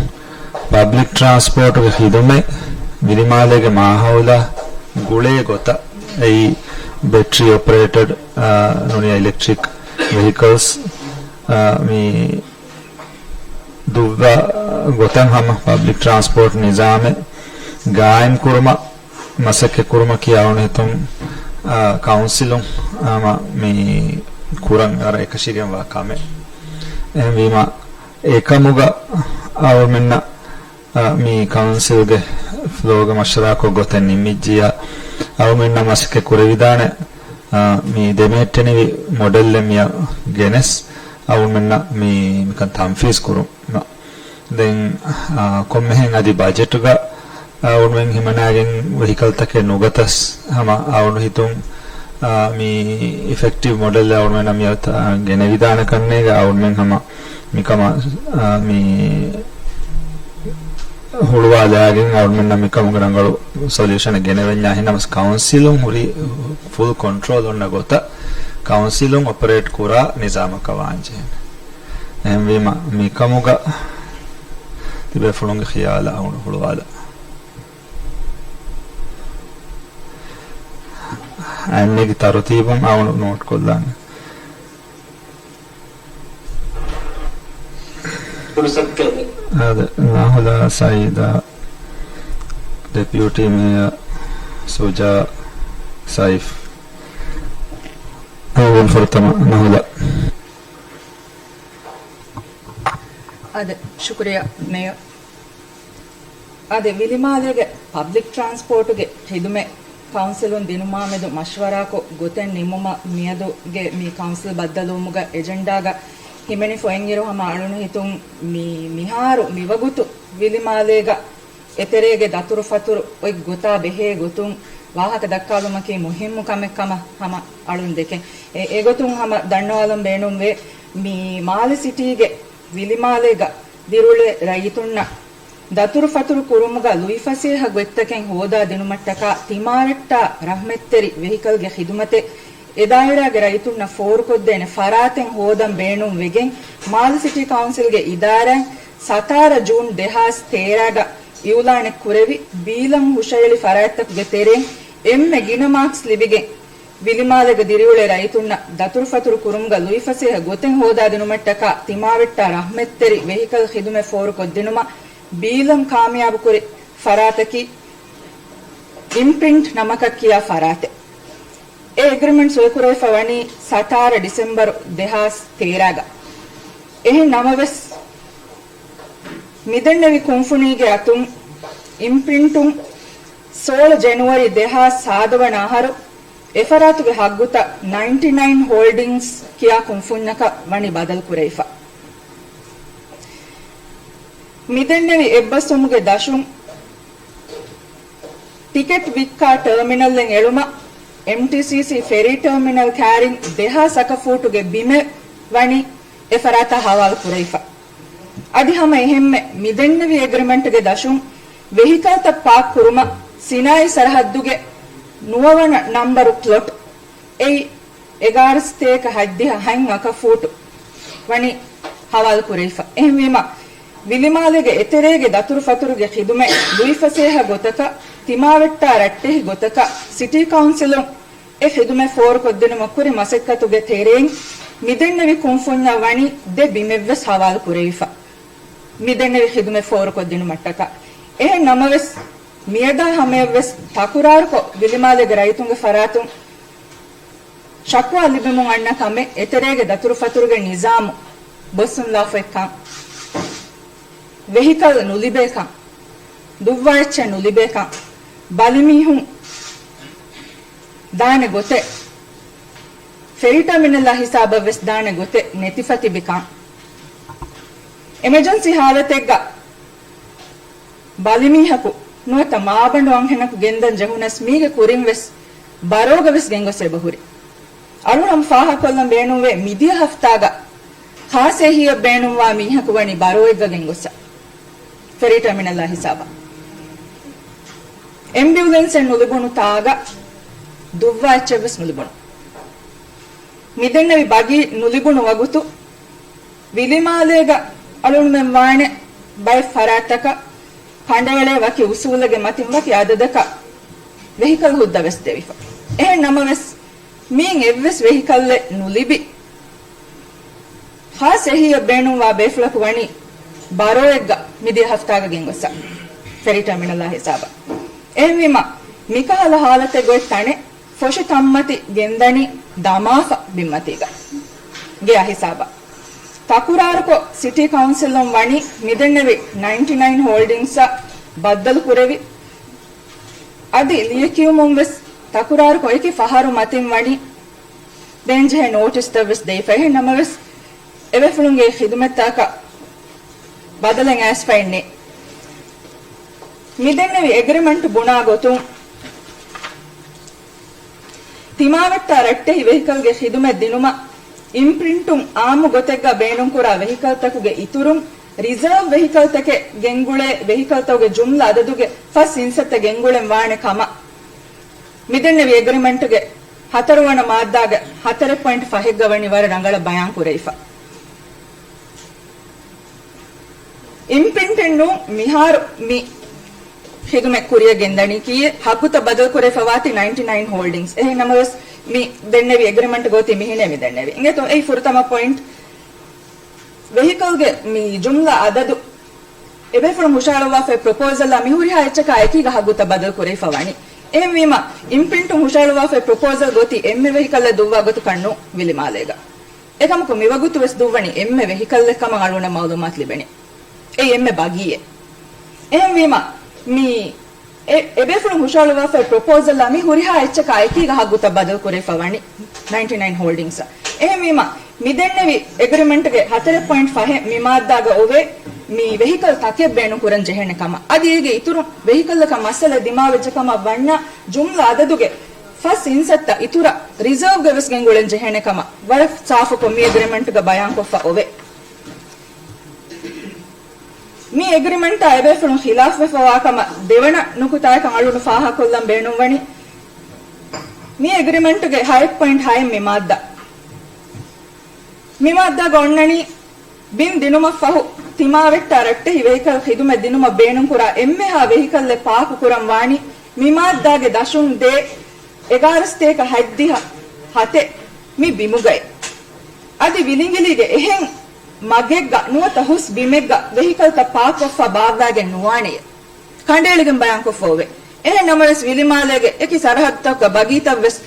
ޕަބްލިކް ޓްރާންސްޕޯޓުގެ ޚިދުމަތް ވިލިމާލޭގެ މާހައުލާ ގުޅޭ ގޮތަށް، އެއީ ބެޓްރީ އޮޕަރޭޓެޑް، އާ، ނޫނިޔާ އިލެކްޓްރިކް ވެހިކަލްސް، އާ، މި ދުއްވާ ގޮތަށް ހަމަ ޕަބްލިކް ޓްރާންސްޕޯޓް ނިޒާމެއް ގާއިމް ކުރުމަށް މަސައްކަތް ކުރުމަކީ އަޅުގަނޑު ހިތުން، އާ، ކައުންސިލުން ހަމަ މި ކުރަން ވަރަށް އެކަށީގެންވާ ކަމެއް. އެހެންވީމަ، އެކަމުގަ އަޅުމެންނަށް، އާ، މި ކައުންސިލްގެ ފްލޯގަ މަޝްވަރާކޮށް ގޮތެއް ނިންމިއްޖިއްޔާ، އަޅުމެންނަށް މަސައްކަތް ކުރެވިދާނެ، އާ، މި ދެމެހެއްޓެނިވި މޮޑެލްއެއް މިއަށް ގެނެސް، އަޅުމެންނަށް މި މިކަން ތަންފީޒް ކުރުން. ދެން، އާ، ކޮންމެހެން އަދި ބަޖެޓުގަ، އާ، އަޅުމެން ހިމަނާގެން ވެހިކަލްތަކެއް ނުގަތަސް، ހަމަ އަޅުގަނޑު ހިތުން، އާ، މި އިފެކްޓިވް މޮޑެލް އަޅުމެންނަށް މި އަ، ގެނެވިދާނެ ކަންނޭގަ އަޅުމެން ހަމަ މިކަމަށް، އާ، މި ހުޅުވާލާގެން އަޅުމެންނަށް މިކަމުގެ ރަނގަޅު ސޮލިއުޝަނެއް ގެނެވެންޏާ. އެހެންނަމަސް ކައުންސިލުން ހުރި ފުލް ކޮންޓްރޯލް އޮންނަ ގޮތަށް ކައުންސިލުން އޮޕަރޭޓް ކުރާ ނިޒާމަކަށް ވާންޖެހޭނެ. އެހެންވީމަ މިކަމުގަ ތިބޭފުޅުންގެ ޚިޔާލަށް އަޅު ހުޅުވާލަ. އަންނެގި ތަރުތީބުން އަޅު ނޯޓް ކޮށްލާނެ. އާދެ، ނަހުލާ ސައީދާ، ޑެޕިއުޓީ މޭޔަރ ސުޖާ ސައިފް. އަޅުގަނޑު ފުރަތަމަ ނަހުލާ. އާދެ، ޝުކުރިއްޔާ މޭޔަރ. އާދެ، ވިލިމާލޭގެ ޕަބްލިކް ޓްރާންސްޕޯޓުގެ ޚިދުމަތް ކައުންސިލުން ދިނުމާމެދު މަޝްވަރާކޮށް ގޮތެއް ނިމުމަށް މިއަދުގެ މި ކައުންސިލް ބައްދަލުވުމުގަ އެޖެންޑާގަ ހިމެނިފަ އޮތްއިރު ހަމަ އަޅުން ހިތުން މި މިހާރު މިވަގުތު ވިލިމާލޭގަ އެތެރޭގެ ދަތުރުފަތުރު އޮތް ގޮތާ ބެހޭ ގޮތުން ވާހަކަ ދައްކާލުމަކީ މުހިއްމު ކަމެއް ކަމަށް ހަމަ އަޅުން ދެކެން. އެ، އެގޮތުން ހަމަ ދަންނަވާލަން ބޭނުންވޭ، މި މާލެ ސިޓީގެ ވިލިމާލޭގަ ދިރިއުޅޭ ރައްޔިތުންނަށް ދަތުރުފަތުރު ކުރުމުގަ ލުއިފަސޭހަ ގޮތްތަކެއް ހޯދާ ދިނުމަށްޓަކާ ތިމާވެއްޓާ ރަޙްމަތްތެރި ވެހިކަލްގެ ޚިދުމަތެއް އެ ދާއިރާގެ ރައްޔިތުންނަށް ފޯރުކޮށްދޭނެ ފަރާތެއް ހޯދަން ބޭނުން ވެގެން، މާލެ ސިޓީ ކައުންސިލްގެ އިދާރާއިން ސަތާރަ ޖޫން ދެހާސް ތޭރާގަ އިއުލާނެއް ކުރެވި، ބީލަން ހުށައެޅި ފަރާތްތަކުގެ ތެރެއިން އެންމެ ގިނަ މާކްސް ލިބިގެން، ވިލިމާލޭގަ ދިރިއުޅޭ ރައްޔިތުންނަށް ދަތުރުފަތުރު ކުރުމުގަ ލުއިފަސޭހަ ގޮތެއް ހޯދާ ދިނުމަށްޓަކާ ތިމާވެއްޓާ ރަޙްމަތްތެރި ވެހިކަލް ޚިދުމަތް ފޯރުކޮށްދިނުމަށް ބީލަން ކާމިޔާބުކުރި ފަރާތަކީ އިމްޕްރިންޓް ނަމަކަށް ކިޔާ ފަރާތެއް. އެ އެގްރިމެންޓް ސޮއިކުރެވިފަ ވަނީ ސަތާރަ ޑިސެމްބަރު ދެހާސް ތޭރާގަ. އެހެން ނަމަވެސް، މިދެންނެވި ކުންފުނީގެ އަތުން އިމްޕްރިންޓުން ސޯޅަ ޖެނުއަރީ ދެހާސް ސާދަ ވަނަ އަހަރު އެފަރާތުގެ ހައްގުތައް ނައިންޓީ ނައިން ހޯލްޑިންގްސް ކިޔާ ކުންފުންޏަކަށް ވަނީ ބަދަލުކުރެވިފަ. މިދެންނެވި އެއްބަސްވުމުގެ ދަށުން ޓިކެޓް ވިއްކާ ޓަރމިނަލްއެއް އެޅުމަށް އެމްޓީސީސީ ފެރީ ޓަރމިނަލް ކާރިން ދެހާސް އަކަ ފޫޓުގެ ބިމެއް ވަނީ އެ ފަރާތަށް ހަވާލު ކުރެވިފަ. އަދި ހަމަ އެހެންމެ މިދެންނެވި އެގްރިމެންޓްގެ ދަށުން ވެހިކަލްތައް ޕާކް ކުރުމަށް ސިނާއީ ސަރަހައްދުގެ ނުވަވަނަ ނަންބަރު ޕްލޮޓް އެއީ އެގާރަސަތޭކަ ހަތްދިހަ ހަތް އަކަ ފޫޓު ވަނީ ހަވާލު ކުރެވިފަ. އެހެންވީމަ، ވިލިމާލޭގެ އެތެރޭގެ ދަތުރުފަތުރުގެ ޚިދުމަތް ލުއިފަސޭހަ ގޮތަކަށް، ތިމާވެއްޓާ ރައްޓެހި ގޮތަކަށް ސިޓީ ކައުންސިލުން އެ ޚިދުމަތް ފޯރުކޮށްދިނުމަށް ކުރި މަސައްކަތުގެ ތެރެއިން މިދެންނެވި ކުންފުންޏަށް ވަނީ ދެ ބިމެއްވެސް ހަވާލު ކުރެވިފަ. މިދެންނެވި ޚިދުމަތް ފޯރުކޮށްދިނުމަށްޓަކާ. އެހެން ނަމަވެސް، މިއަދާ ހަމަޔަށްވެސް ތަކުރާރުކޮށް ވިލިމާލޭގެ ރައްޔިތުންގެ ފަރާތުން ޝަކުވާ ލިބެމުން އަންނަ ކަމެއް އެތެރޭގެ ދަތުރުފަތުރުގެ ނިޒާމު ބޮއްސުންލާފައިކަން، ވެހިކަލް ނުލިބޭކަން، ދުއްވާ އެއްޗެއް ނުލިބޭކަން، ބަލިމީހުން ދާނެ ގޮތެއް، ފެރީ ޓަރމިނަލާ ހިސާބަށްވެސް ދާނެ ގޮތެއް ނެތިފަ ތިބިކަން، އެމަޖެންސީ ހާލަތެއްގަ ބަލިމީހަކު ނުވަތަ މާބަނޑު އަންހެނަކު ގެންދަން ޖެހުނަސް މީގެ ކުރިންވެސް ބަރޯގަވެސް ގެންގޮސް އެބަހުރި. އަޅުގަނޑު ފާހަގަކޮށްލަން ބޭނުންވޭ މިދިޔަ ހަފްތާގަ ޚާއްސަ އެހީއަށް ބޭނުންވާ މީހަކު ވަނީ ބަރޯއެއްގަ ގެންގޮސް ފެރީ ޓަރމިނަލާ ހިސާބަށް. އެމްބިއުލެންސެއް ނުލިބުނު ތާގަ ދުއްވާ އެއްޗެއްވެސް ނުލިބުނު. މިދެންނެވި ބަގީ ނުލިބުނު ވަގުތު ވިލިމާލޭގަ އަޅުންމެން ވާނެ ބައެއް ފަރާތްތަކަށް ކަނޑައެޅޭ ވަކި އުސޫލެއްގެ މަތިން ވަކި އަދަދަކަށް ވެހިކަލް ހުއްދަވެސް ދެވިފަ. އެހެން ނަމަވެސް، މިއިން އެއްވެސް ވެހިކަލްއެއް ނުލިބި، ޚާއްސަ އެހީއަށް ބޭނުންވާ ބޭފުޅަކު ވަނީ ބަރޯއެއްގަ މިދިޔަ ހަފްތާގަ ގެންގޮސް ފެރީ ޓަރމިނަލާ ހިސާބަށް. އެހެންވީމަ، މިކަހަލަ ހާލަތެއް އޮތް ތަނެއް ފޮށި ތަންމަތި ގެންދަނީ ދަމާފަ ބިންމަތީގަ ގެއާ ހިސާބަށް. ތަކުރާރުކޮށް، ސިޓީ ކައުންސިލުން ވަނީ މިދެންނެވި ނައިންޓީ ނައިން ހޯލްޑިންގްސްއަށް ބައްދަލު ކުރެވި، އަދި ލިޔެކިޔުމުން ވެސް ތަކުރާރުކޮށް އެކި ފަހަރު މަތިން ވަނީ ދޭންޖެހޭ ނޯޓިސްތައް ވެސް ދެވިފަ. އެހެން ނަމަވެސް، އެބޭފުޅުންގެ ޚިދުމަތްތަކަށް ބަދަލެއް އައިސްފައެއް ނެތް. މިދެންނެވި އެގްރިމެންޓް ބުނާ ގޮތުން، ތިމާވެއްޓާ ރައްޓެހި ވެހިކަލްގެ ޚިދުމަތް ދިނުމަށް އިމްޕްރިންޓުން އާއްމު ގޮތެއްގަ ބޭނުންކުރާ ވެހިކަލްތަކުގެ އިތުރުން ރިޒާވް ވެހިކަލްތަކެއް ގެންގުޅޭ ވެހިކަލްތަކުގެ ޖުމްލަ އަދަދުގެ ފަސް އިންސައްތަ ގެންގުޅެން ވާނެ ކަމަށް މިދެންނެވި އެގްރިމެންޓުގެ ހަތަރުވަނަ މާއްދާގެ ހަތަރެއް ޕޮއިންޓް ފަހެއްގަ ވަނީ ވަރަށް ރަނގަޅަށް ބަޔާން ކުރެވިފަ. އިމްޕްރިންޓެއް ނޫން މިހާރު މި ޚިދުމަތް ކުރިއަށް ގެންދަނީކީ ހައްގުތައް ބަދަލު ކުރެވިފަވާތީ ނައިންޓީ ނައިން ހޯލްޑިންގްސް. އެހެން ނަމަވެސް މި ދެންނެވި އެގްރިމެންޓް ގޯތީ މިހިނޭ މި ދެންނެވި. އިނގޭތޯ އެއީ ފުރަތަމަ ޕޮއިންޓް. ވެހިކަލްގެ މި ޖުމްލަ އަދަދު އެބޭފުޅުން ހުށަހަޅުއްވާފައި ޕްރޮޕޯޒަލްއާ މި ހުރިހާ އެއްޗަކާ އެކީގަ ހައްގުތައް ބަދަލު ކުރެވިފަ ވަނީ. އެހެންވީމަ، އިމްޕްރިންޓުން ހުށަހަޅުއްވާފައި ޕްރޮޕޯޒަލް ގޯތީ އެންމެ ވެހިކަލްއެއް ދުއްވާ ގޮތަކަށް ނޫން ވިލިމާލޭގަ. އެކަމަކު މިވަގުތު ވެސް ދުއްވަނީ އެންމެ ވެހިކަލްއެއް ކަމަށް އަޅުގަނޑަށް މައުލޫމާތު ލިބެނީ. އެއީ އެންމެ ބަގީއެއް. އެހެންވީމަ، މި އެ، އެބޭފުޅުން ހުށަހަޅުއްވާފައި ޕްރޮޕޯޒަލްއާ މި ހުރިހާ އެއްޗަކާ އެކީގަ ހައްގުތައް ބަދަލު ކުރެވިފަ ވަނީ ނައިންޓީ ނައިން ހޯލްޑިންގްސްއަށް. އެހެންވީމަ، މި ދެންނެވި އެގްރިމެންޓްގެ ހަތަރެއް ޕޮއިންޓް ފަހެއް މި މާއްދާގަ އޮވޭ މި ވެހިކަލް ތަކެއް ބޭނުން ކުރަން ޖެހޭނެ ކަމަށް. އަދި އޭގެ އިތުރު ވެހިކަލްއަކަށް މައްސަލަ ދިމާވެއްޖެ ކަމަށް ވަންޏާ ޖުމްލަ އަދަދުގެ ފަސް އިންސައްތަ އިތުރަށް ރިޒާވްގަ ވެސް ގެންގުޅެން ޖެހޭނެ ކަމަށް ވަރަށް ސާފުކޮށް މި އެގްރިމެންޓްގަ ބަޔާންކޮށްފަ އޮވޭ. މި އެގްރިމެންޓާ އެބޭފުޅުން ޚިލާފްވެފަވާ ކަމަށް ދެވަނަ ނުކުތާއަކަށް އަޅުގަނޑު ފާހަގަކޮށްލަން ބޭނުންވަނީ، މި އެގްރިމެންޓުގެ ހައެއް ޕޮއިންޓް ހައެއް މި މާއްދާ. މި މާއްދާގަ އޮންނަނީ، ބިން ދިނުމަށްފަހު، ތިމާވެއްޓާ ރައްޓެހި ވެހިކަލް ޚިދުމަތް ދިނުމަށް ބޭނުންކުރާ އެންމެހާ ވެހިކަލްއެއް ޕާކު ކުރަން ވާނީ، މި މާއްދާގެ ދަށުން ދޭ އެގާރަ ސަތޭކަ ހަތްދިހަ ހަތެއް މި ބިމުގައި. އަދި ވިލިނގިލީގެ އެހެން މަގެއްގަ ނުވަތަ ހުސް ބިމެއްގަ ވެހިކަލްތައް ޕާކްކޮށްފަ ބާއްވައިގެން ނުވާނެޔޭ. ކަނޑައެޅިގެން ބަޔާންކޮށްފަ އޮވޭ. އެހެން ނަމަވެސް، ވިލިމާލޭގެ އެކި ސަރަހައްދުތަކުގަ ބަގީތައްވެސް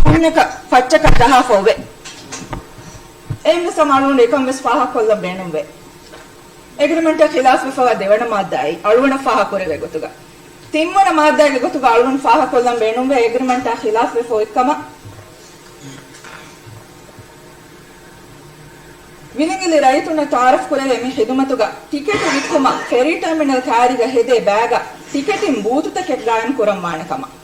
ކުންނަކަށް ފައްޗަކަށް ޖަހާފަ އޮވޭ. އެހެންވެސް ހަމަ އަޅުގަނޑު އެކަން ވެސް ފާހަގަކޮށްލަން ބޭނުންވޭ. އެގްރިމެންޓާ ޚިލާފްވެފަވާ ދެވަނަ މާއްދާއެއް އަޅުގަނޑަށް ފާހަގަކުރެވޭ ގޮތުގަ. ތިންވަނަ މާއްދާގެ ގޮތުގަ އަޅުގަނޑު ފާހަގަކޮށްލަން ބޭނުންވޭ އެގްރިމެންޓާ ޚިލާފްވެފަ އޮތްކަމަށް. ވިލިނގިލި ރައްޔިތުންނަށް ތައާރަފް ކުރެވޭ މި ޚިދުމަތުގަ ޓިކެޓު ވިއްކުމަށް ފެރީ ޓާމިނަލް ކާރީގަ ހެދޭ ބައިގަ ޓިކެޓިން ބޫތުތަކެއް ގާއިމް ކުރަން ވާނެ ކަމަށް.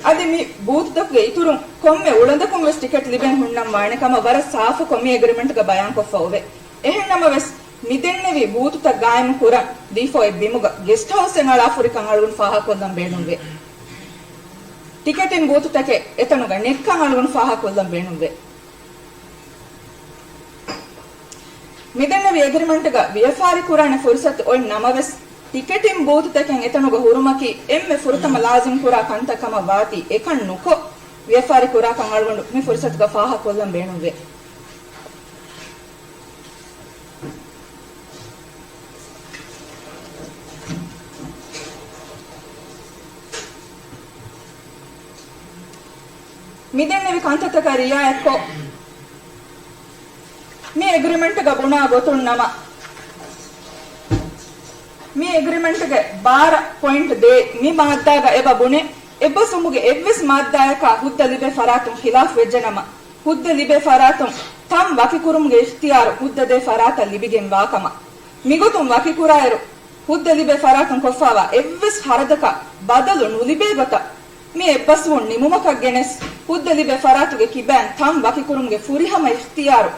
އަދި މި ބޫތުތަކުގެ އިތުރުން ކޮންމެ އުޅަނދަކުން ވެސް ޓިކެޓް ލިބެން ހުންނަން ވާނެ ކަމަށް ވަރަށް ސާފުކޮށް މި އެގްރިމެންޓްގަ ބަޔާންކޮށްފަ އޮވޭ. އެހެން ނަމަވެސް، މި ދެންނެވި ބޫތުތައް ގާއިމު ކުރަން ދީފަ އޮތް ބިމުގަ ގެސްޓް ހައުސްއެއް އަޅާފަ ހުރިކަން އަޅުގަނޑު ފާހަގަކޮށްލަން ބޭނުންވޭ. ޓިކެޓިން ބޫތުތަކެއް އެތަނުގަ ނެތްކަން އަޅުގަނޑު ފާހަގަކޮށްލަން ބޭނުންވޭ. މިދެންނެވި އެގްރިމެންޓްގަ ވިޔަފާރި ކުރާނެ ފުރުސަތު އޮތް ނަމަވެސް، ޓިކެޓިން ބޫތުތަކެއް އެތަނުގަ ހުރުމަކީ އެންމެ ފުރަތަމަ ލާޒިމް ކުރާ ކަންތައް ކަމަށް ވާތީ، އެކަން ނުކޮށް، ވިޔަފާރި ކުރާކަން އަޅުގަނޑު މި ފުރުސަތުގަ ފާހަގަކޮށްލަން ބޭނުންވޭ. މިދެންނެވި ކަންތައްތަކަށް ރިއާޔަތްކޮށް، މި އެގްރިމެންޓްގަ ބުނާ ގޮތުން ނަމަ، މި އެގްރިމެންޓްގެ ބާރަ ޕޮއިންޓް ދޭއް މި މާއްދާގަ އެބަ ބުނޭ، އެއްބަސްވުމުގެ އެއްވެސް މާއްދާއަކާ ހުއްދަ ލިބޭ ފަރާތުން ޚިލާފް ވެއްޖެނަމަ، ހުއްދަ ލިބޭ ފަރާތުން ތަން ވަކިކުރުމުގެ އިޚްތިޔާރު ހުއްދަ ދޭ ފަރާތަށް ލިބިގެންވާކަމަށް. މިގޮތުން ވަކިކުރާއިރު، ހުއްދަ ލިބޭ ފަރާތުން ކޮށްފާވާ އެއްވެސް ޚަރަދަކަށް ބަދަލު ނުލިބޭ ގޮތަށް، މި އެއްބަސްވުން ނިމުމަކަށް ގެނެސް، ހުއްދަ ލިބޭ ފަރާތުގެ ކިބައިން ތަން ވަކިކުރުމުގެ ފުރިހަމަ އިޚްތިޔާރު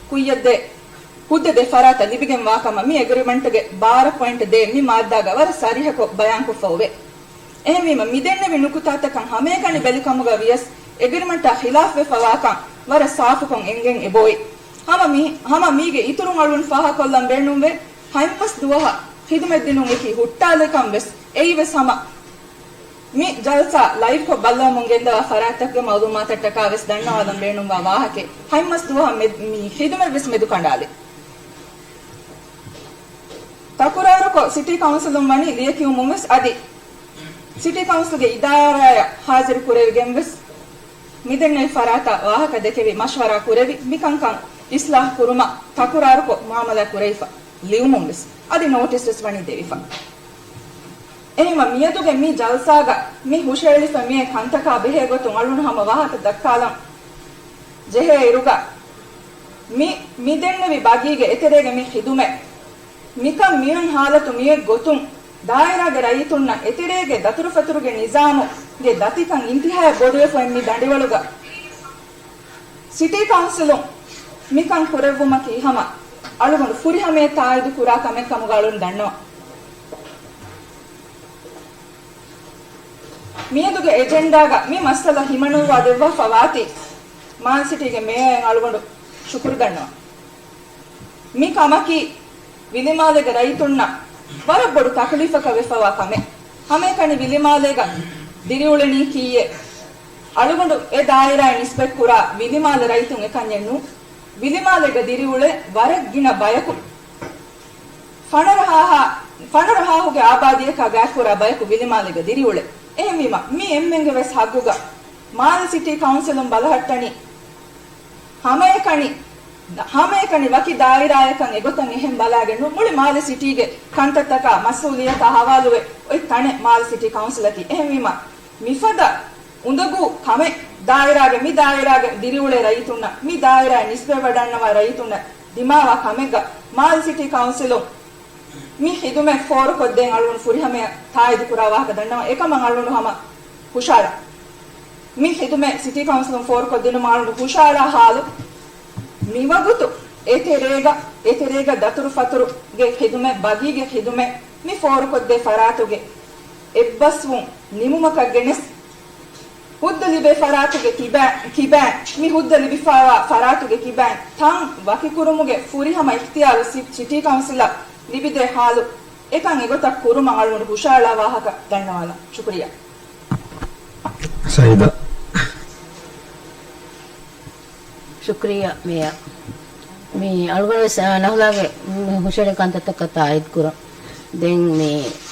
ކުއްޔަށްދޭ، ހުއްދަ ދޭ ފަރާތަށް ލިބިގެންވާކަމަށް މި އެގްރިމެންޓްގެ ބާރަ ޕޮއިންޓް ދޭއް މި މާއްދާގަ ވަރަށް ސަރީހަކޮށް ބަޔާންކޮށްފަ އޮވޭ. އެހެންވީމަ، މިދެންނެވި ނުކުތާތަކަށް ހަމައެކަނި ބެލިކަމުގަ ވިޔަސް، އެގްރިމެންޓާ ޚިލާފްވެފަ ވާކަން ވަރަށް ސާފުކޮށް އެނގެން އެބައޮތް. ހަމަ މި، ހަމަ މީގެ އިތުރުން އަޅުން ފާހަކޮށްލަން ބޭނުންވޭ، ހަތްމަސް ދުވަހަށް ޚިދުމަތްދިނުން އެކީ ހުއްޓާލިކަން ވެސް އެއީ ވެސް ހަމަ މި ޖަލްސާ ލައިވްކޮށް ބައްލަވަމުން ގެންދަވާ ފަރާތްތަކުގެ މައުލޫމާތަށްޓަކާ ވެސް ދަންނަވާލަން ބޭނުންވާ ވާހަކައެއް. ހަތްމަސް ދުވަހަށް މެ-، މި ޚިދުމަތް ވެސް މެދުކަނޑާލި. ތަކުރާރުކޮށް، ސިޓީ ކައުންސިލުން ވަނީ ލިޔެކިޔުމުން ވެސް އަދި ސިޓީ ކައުންސިލްގެ އިދާރާއަށް ހާޒިރު ކުރެވިގެން ވެސް މިދެންނެވި ފަރާތާ ވާހަކަ ދެކެވި، މަޝްވަރާ ކުރެވި، މިކަންކަން އިސްލާހް ކުރުމަށް ތަކުރާރުކޮށް މުއާމަލާ ކުރެވިފަ ލިޔުމުން ވެސް އަދި ނޯޓިސް ވެސް ވަނީ ދެވިފަ. އެހެންވެ، މިއަދުގެ މި ޖަލްސާގަ މި ހުށައެޅިފަ މިއޮތް ކަންތަކާ ބެހޭ ގޮތުން އަޅުން ހަމަ ވާހަކަ ދައްކާލަން ޖެހޭ އިރުގަ، މި، މިދެންނެވި ބަގީގެ އެތެރޭގެ މި ޚިދުމަތް، މިކަން މިއޮތް ހާލަތު މިއޮތް ގޮތުން، ދާއިރާގެ ރައްޔިތުންނަށް އެތެރޭގެ ދަތުރުފަތުރުގެ ނިޒާމު ގެ ދަތިކަން އިންތިހާއަށް ބޮޑުވެފައި މި ދަނޑިވަޅުގަ ސިޓީ ކައުންސިލުން މިކަން ކުރެއްވުމަކީ ހަމަ އަޅުގަނޑު ފުރިހަމަޔަށް ތާއީދު ކުރާ ކަމެއް ކަމުގަ އަޅުން ދަންނަވަން. މިއަދުގެ އެޖެންޑާގަ މި މައްސަލަ ހިމަނުއްވާ ދެއްވާފަ ވާތީ މާލެ ސިޓީގެ މޭޔަރަށް އަޅުގަނޑު ޝުކުރު ދަންނަވަން. މި ކަމަކީ ވިލިމާލޭގެ ރައްޔިތުންނަށް ވަރަށް ބޮޑު ތަކުލީފަކަށް ވެފަވާ ކަމެއް. ހަމައެކަނި ވިލިމާލޭގަ ދިރިއުޅެނީ ކީއެއް؟ އަޅުގަނޑު އެ ދާއިރާއަށް ނިސްބަތްކުރާ ވިލިމާލެ ރައްޔިތުން އެކަންޏެއް ނޫން. ވިލިމާލޭގަ ދިރިއުޅޭ ވަރަށް ގިނަ ބަޔަކު. ފަނަރަ ހާހާ، ފަނަރަ ހާހުގެ އާބާދީއަކާ ގާތްކުރާ ބަޔަކު ވިލިމާލޭގަ ދިރިއުޅޭ. އެހެންވީމަ، މި އެންމެންގެ ވެސް ހައްގުގަ މާލެ ސިޓީ ކައުންސިލުން ބަލަހައްޓަނީ ހަމައެކަނި، ހަމައެކަނި ވަކި ދާއިރާއަކަށް އެގޮތަށް އެހެން ބަލާގެން ނޫން. މުޅި މާލެ ސިޓީގެ ކަންތައްތަކާ މަސްއޫލިއްޔަތާ ހަވާލުވެ އޮތް ތަނެއް މާލެ ސިޓީ ކައުންސިލަކީ. އެހެންވީމަ، މިފަދަ އުނދަގޫ ކަމެއް ދާއިރާގެ، މި ދާއިރާގެ ދިރިއުޅޭ ރައްޔިތުންނަށް، މި ދާއިރާއަށް ނިސްބަތްވަޑަންނަވާ ރައްޔިތުންނަށް ދިމާވާ ކަމެއްގަ މާލެ ސިޓީ ކައުންސިލުން މި ޚިދުމަތް ފޯރުކޮށްދޭން އަޅުގަނޑު ފުރިހަމަޔަށް ތާއީދުކުރާ ވާހަކަ ދަންނަވަން. އެކަމަށް އަޅުގަނޑު ހަމަ ހުށަހަޅަން. މި ޚިދުމަތް ސިޓީ ކައުންސިލުން ފޯރުކޮށްދިނުމަށް އަޅުގަނޑު ހުށަހަޅާ ހާލު، މިވަގުތު އެތެރޭގަ، އެތެރޭގަ ދަތުރުފަތުރުގެ ޚިދުމަތް، ބަގީގެ ޚިދުމަތް މި ފޯރުކޮށްދޭ ފަރާތުގެ އެއްބަސްވުން ނިމުމަކަށް ގެނެސް، ހުއްދަ ލިބޭ ފަރާތުގެ ކިބާ-، ކިބާން، މި ހުއްދަ ލިބިފައިވާ ފަރާތުގެ ކިބާން ތަން ވަކިކުރުމުގެ ފުރިހަމަ އިޚްތިޔާރު ސި-، ސިޓީ ކައުންސިލަށް ލިބިދޭ ހާލު، އެކަން އެގޮތަށް ކުރުމަށް އަޅުގަނޑު ހުށަހަޅާ ވާހަކަ ދަންނަވާލަން. ޝުކުރިއްޔާ. ސައީދާ. ޝުކުރިއްޔާ މޭޔަރ. މި އަޅުގަނޑު ވެސް، އާ، ނަހުލާގެ މި ހުށަހެޅި ކަންތައްތަކަށް ތާއީދު ކުރަން. ދެން މި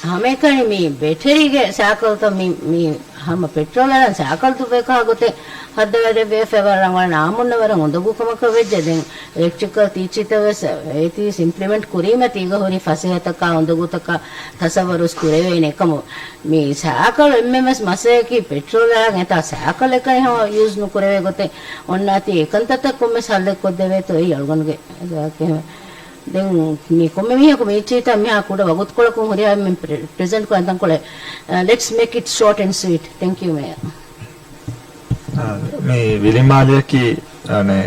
ހަމައެކަނި މި ބެޓެރީގެ ސައިކަލްތައް މި، މި ހަމަ ޕެޓްރޯލް އަރަން ސައިކަލް ދުއްވޭ ކަހަލަ ގޮތެއް ހައްދަވަޑައިގެންފަ ވަރަށް ވަން އާއްމުންނަށް ވަރަށް އުނދަގޫ ކަމަކަށް ވެއްޖެ. ދެން އެލެކްޓްރިކަލް ތިއްޗިތައް ވެސް އޭތި އިމްޕްލިމެންޓް ކުރީމަ ތީގަ ހުރި ފަސޭހަތަކާ އުނދަގޫތަކާ ތަސައްވަރުވެސް ކުރެވޭނެ އެކަމު. މި ސައިކަލް އެންމެންވެސް މަސައްކަތް ޕެޓްރޯލާ އެތާ ސައިކަލް އެކަނި ހަމަ ޔޫޒް ނުކުރެވޭ ގޮތެއް އޮންނާތީ އެކަންތައްތައް ކޮންމެސް ހައްލެއް ކޮށްދެވޭތޯ އެއީ އަޅުގަނޑުގެ އެހެން. ދެން މި ކޮންމެ މީހަކު މި އިއްޗިތައް މިހާ ކުޑަ ވަގުތުކޮޅަކުން ހުރިހާ މި ޕްރެ-، ޕްރެޒެންޓް ކޮށް ތަންކޮޅެއް. Uh, let's make it short and sweet. Thank you, Mayor. އާ، މި ވިލިމާލެއަކީ، އަނެ،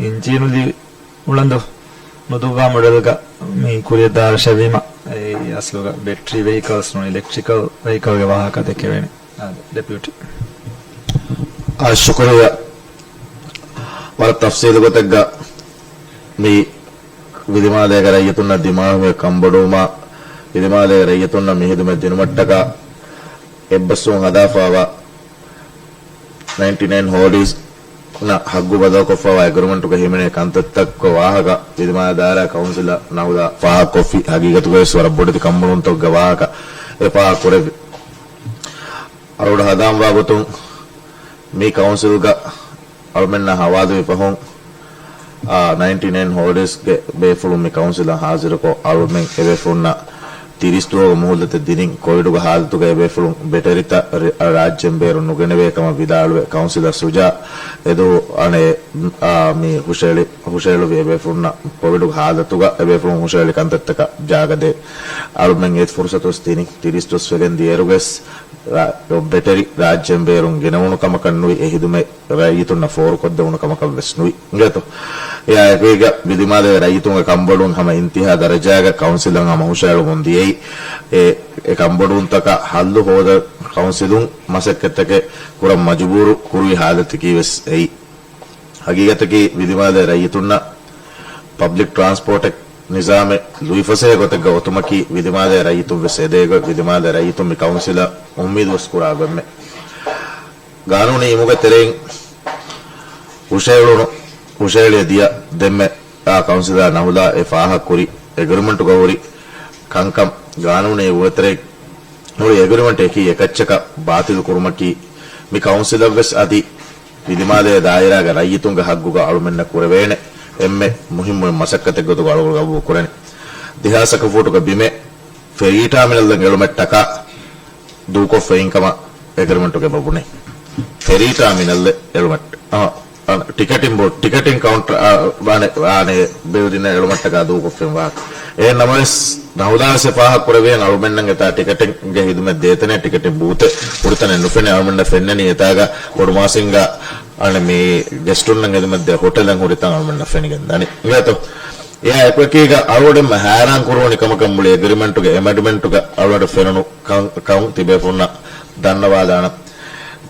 އިންޖީނުލީ އުޅަނދު ނުދުއްވާ މޮޑެލްގަ މި ކުރިއަށް ދާށެވީމަ، އެއީ އަސްލުގަ ބެޓްރީ ވެހިކަލްސް ނޫން، އިލެކްޓްރިކަލް ވެހިކަލްގެ ވާހަކަ ދެކެވޭނެ. އާ، ޑެޕިއުޓީ. އާ، ޝުކުރިއްޔާ. ވަރަށް ތަފްސީލު ގޮތެއްގަ މި ވިލިމާލޭގެ ރައްޔިތުންނަށް ދިމާވި ކަންބޮޑުވުމާ، ވިލިމާލޭގެ ރައްޔިތުންނަށް މި ހިދުމަތް ދިނުމަށްޓަކާ އެއްބަސްވުން ހަދާފައިވާ ނައިންޓީ ނައިން ހޯލްޑިންގސް ނަށް ހައްގު ބަދަލުކޮށްފައިވާ އެގްރިމެންޓުގަ ހިމެނޭ ކަންތައްތަކުގެ ވާހަކަ ވިލިމާލެ ދާއިރާ ކައުންސިލަށް ނަހުލާ ފާހަގަކޮށްފި. ހަގީގަތުގައިވެސް ވަރަށް ބޮޑެތި ކަންބޮޑުވުންތަކުގެ ވާހަކަ އެ ފާހަގަކުރެއްވި. އަޅުގަނޑު ހަނދާންވާ ގޮތުން މި ކައުންސިލްގަ އަޅުމެންނާ ހަވާލުވި ފަހުން، އާ، ނައިންޓީ ނައިން ހޯލްޑިންގސްގެ ބޭފުޅުން މި ކައުންސިލަށް ހާޒިރުކޮށް، އަޅުމެން އެބޭފުޅުންނަށް ތިރީސް ދުވަހުގެ މުހުލަތެއް ދިނިން، ކޮވިޑުގެ ހާލަތުގައި އެބޭފުޅުން ބެޓެރިތައް ރި-، އަ، ރާއްޖޭން ބޭރުން ނުގެނެވޭ ކަމަށް ވިދާޅުވެ، ކައުންސިލަރ ސުޖާ އެދުވަހު އަނެއް، އާ، މި ހުށަހެޅި-، ހުށަހެޅުއްވި އެބޭފުޅުންނަށް ކޮވިޑުގެ ހާލަތުގަ އެބޭފުޅުން ހުށަހެޅި ކަންތައްތަކަށް ޖާގަދޭ. އަޅުމެން އެ ފުރުސަތުވެސް ދިނިން، ތިރީސް ދުވަސް ވެގެން ދިޔައިރުވެސް ރާ-، ބެޓެރި ރާއްޖޭން ބޭރުން ގެނެވުނު ކަމަކަށް ނުވި، އެ ހިދުމަތް ރައްޔިތުންނަށް ފޯރުކޮށްދެވުނު ކަމަކަށް ވެސް ނުވި. އިނގޭތޯ؟ އެއާއެކުގަ ވިލިމާލޭގެ ރައްޔިތުންގެ ކަންބޮޑުވުން ހަމަ އިންތިހާ ދަރަޖާގަ ކައުންސިލަށް ހަމަ ހުށަހެޅުމުން ދިޔައީ. އެ، އެ ކަންބޮޑުވުންތަކަށް ހައްލު ހޯދަން ކައުންސިލުން މަސައްކަތްތަކެއް ކުރަން މަޖުބޫރު ކުރުވި ހާލަތަކީ ވެސް އެއީ. ހަގީގަތަކީ ވިލިމާލޭ ރައްޔިތުންނަށް ޕަބްލިކް ޓްރާންސްޕޯޓެއް ނިޒާމެއް ލުއިފަސޭހަ ގޮތެއްގަ އޮތުމަކީ ވިލިމާލޭ ރައްޔިތުން ވެސް އެދޭ ގޮތް، ވިލިމާލޭ ރައްޔިތުން މި ކައުންސިލަށް އުއްމީދު ވެސް ކުރާ ގޮތްމެ. ގާނޫނީ އިމުގެ ތެރެއިން ހުށައެޅުނު، ހުށައެޅި ދިޔަ ދެންމެ އާ ކައުންސިލަރ ނަހުލާ އެ ފާހަގަކުރި އެގްރިމެންޓުގަ ހުރި ކަންކަން ގާނޫނީ އިމުގެ ތެރެއިން ހުރި އެގްރިމެންޓް އެކީ އެކައްޗަކަށް ބާތިލު ކުރުމަކީ މި ކައުންސިލަށް ވެސް އަދި ވިލިމާލޭ ދާއިރާގެ ރައްޔިތުންގެ ހައްގުގަ އަޅުމެންނަށް ކުރެވޭނެ އެންމެ މުހިއްމު މަސައްކަތެއް ގޮތުގަ އަޅުގަނޑު ގަބޫލު ކުރަނީ. ދެހާސް އަކަ ފޫޓުގެ ބިމެއް ފެރީ ޓާމިނަލްއެއް އެޅުމަށްޓަކާ ދޫކޮށްފައި އިންކަމަށް އެގްރިމެންޓުގަ ބުނޭ. ފެރީ ޓާމިނަލްއެއް އެޅުމަށް، އަ، ޓިކެޓިން ބޯޑް، ޓިކެޓިން ކައުންޓަރ، އާ، ވާނެ، ވާނެ ބިލްޑިން އެޅުމަށްޓަކާ ދޫކޮށްފެން ވާ. އެހެން ނަމަވެސް، ނަހުދާވެސް ފާހަގަ ކުރެވިހެން އަޅުމެންނަށް އެތާ ޓިކެޓެއްގެ ހިދުމަތް ދޭތަނެއް، ޓިކެޓިން ބޫތެއް ހުރިތަނެއް ނުފެނޭ. އަޅުމެންނަށް ފެންނަނީ އެތާގަ ބޮޑުމާސިންގ އަނެ މި ގެސްޓުންނަށް ހިދުމަތް ދޭ ހޮޓެލެއް ހުރިތަން އަޅުމެންނަށް ފެނިގެން ދަނީ. އިނގޭތޯ؟ އެއާ އެކަކީގަ އަޅުގަޑެންމެ ހައިރާން ކުރުވަނި ކަމަކަށް މުޅި އެގްރިމެންޓުގެ އެމެންޑްމެންޓުގަ އަޅުގަޑަށް ފެނުނު ކަން، ކަން ތިބޭފުންނަށް ދަންނަވާލާނަން.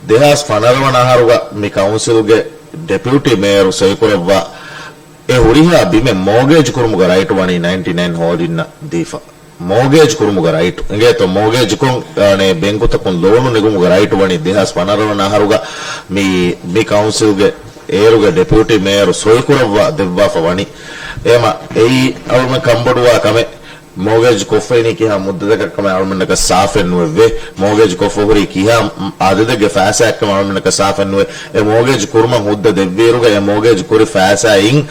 ދެހާސް ފަނަރަ ވަނަ އަހަރުގަ މި ކައުންސިލްގެ ޑެޕިއުޓީ މޭޔަރު ސޮއިކުރައްވާ އެ ހުރިހާ ބިމެއް މޯގޭޖް ކުރުމުގެ ރައިޓު ވަނީ ނައިންޓީ ނައިން ހޯލްޑިންއަށް ދީފަ. މޯގޭޖް ކުރުމުގެ ރައިޓު. އިނގޭތޯ މޯގޭޖްކޮށް، އަނެ، ބެންކުތަކުން ލޯނު ނެގުމުގެ ރައިޓު ވަނީ ދެހާސް ފަނަރަ ވަނަ އަހަރުގަ މި، މި ކައުންސިލްގެ އޭރުގެ ޑެޕިއުޓީ މޭޔަރު ސޮއިކުރައްވާ ދެއްވާފަ ވަނީ. އެމަ އެއީ އަޅުމެން ކަންބޮޑުވާ ކަމެއް. މޯގޭޖް ކޮށްފައިނީ ކިހާ މުއްދަތަކަށް ކަމެއް އަޅުމެންނަކަށް ސާފެއް ނުވެއްވޭ. މޯގޭޖް ކޮށްފަ ހުރީ ކިހާ އަދަދެއްގެ ފައިސާއެއްކަމެއް އަޅުމެންނަކަށް ސާފެއް ނުވޭ. އެ މޯގޭޖް ކުރުމަށް ހުއްދަ ދެއްވިއިރުގަ އެ މޯގޭޖް ކުރި ފައިސާއިން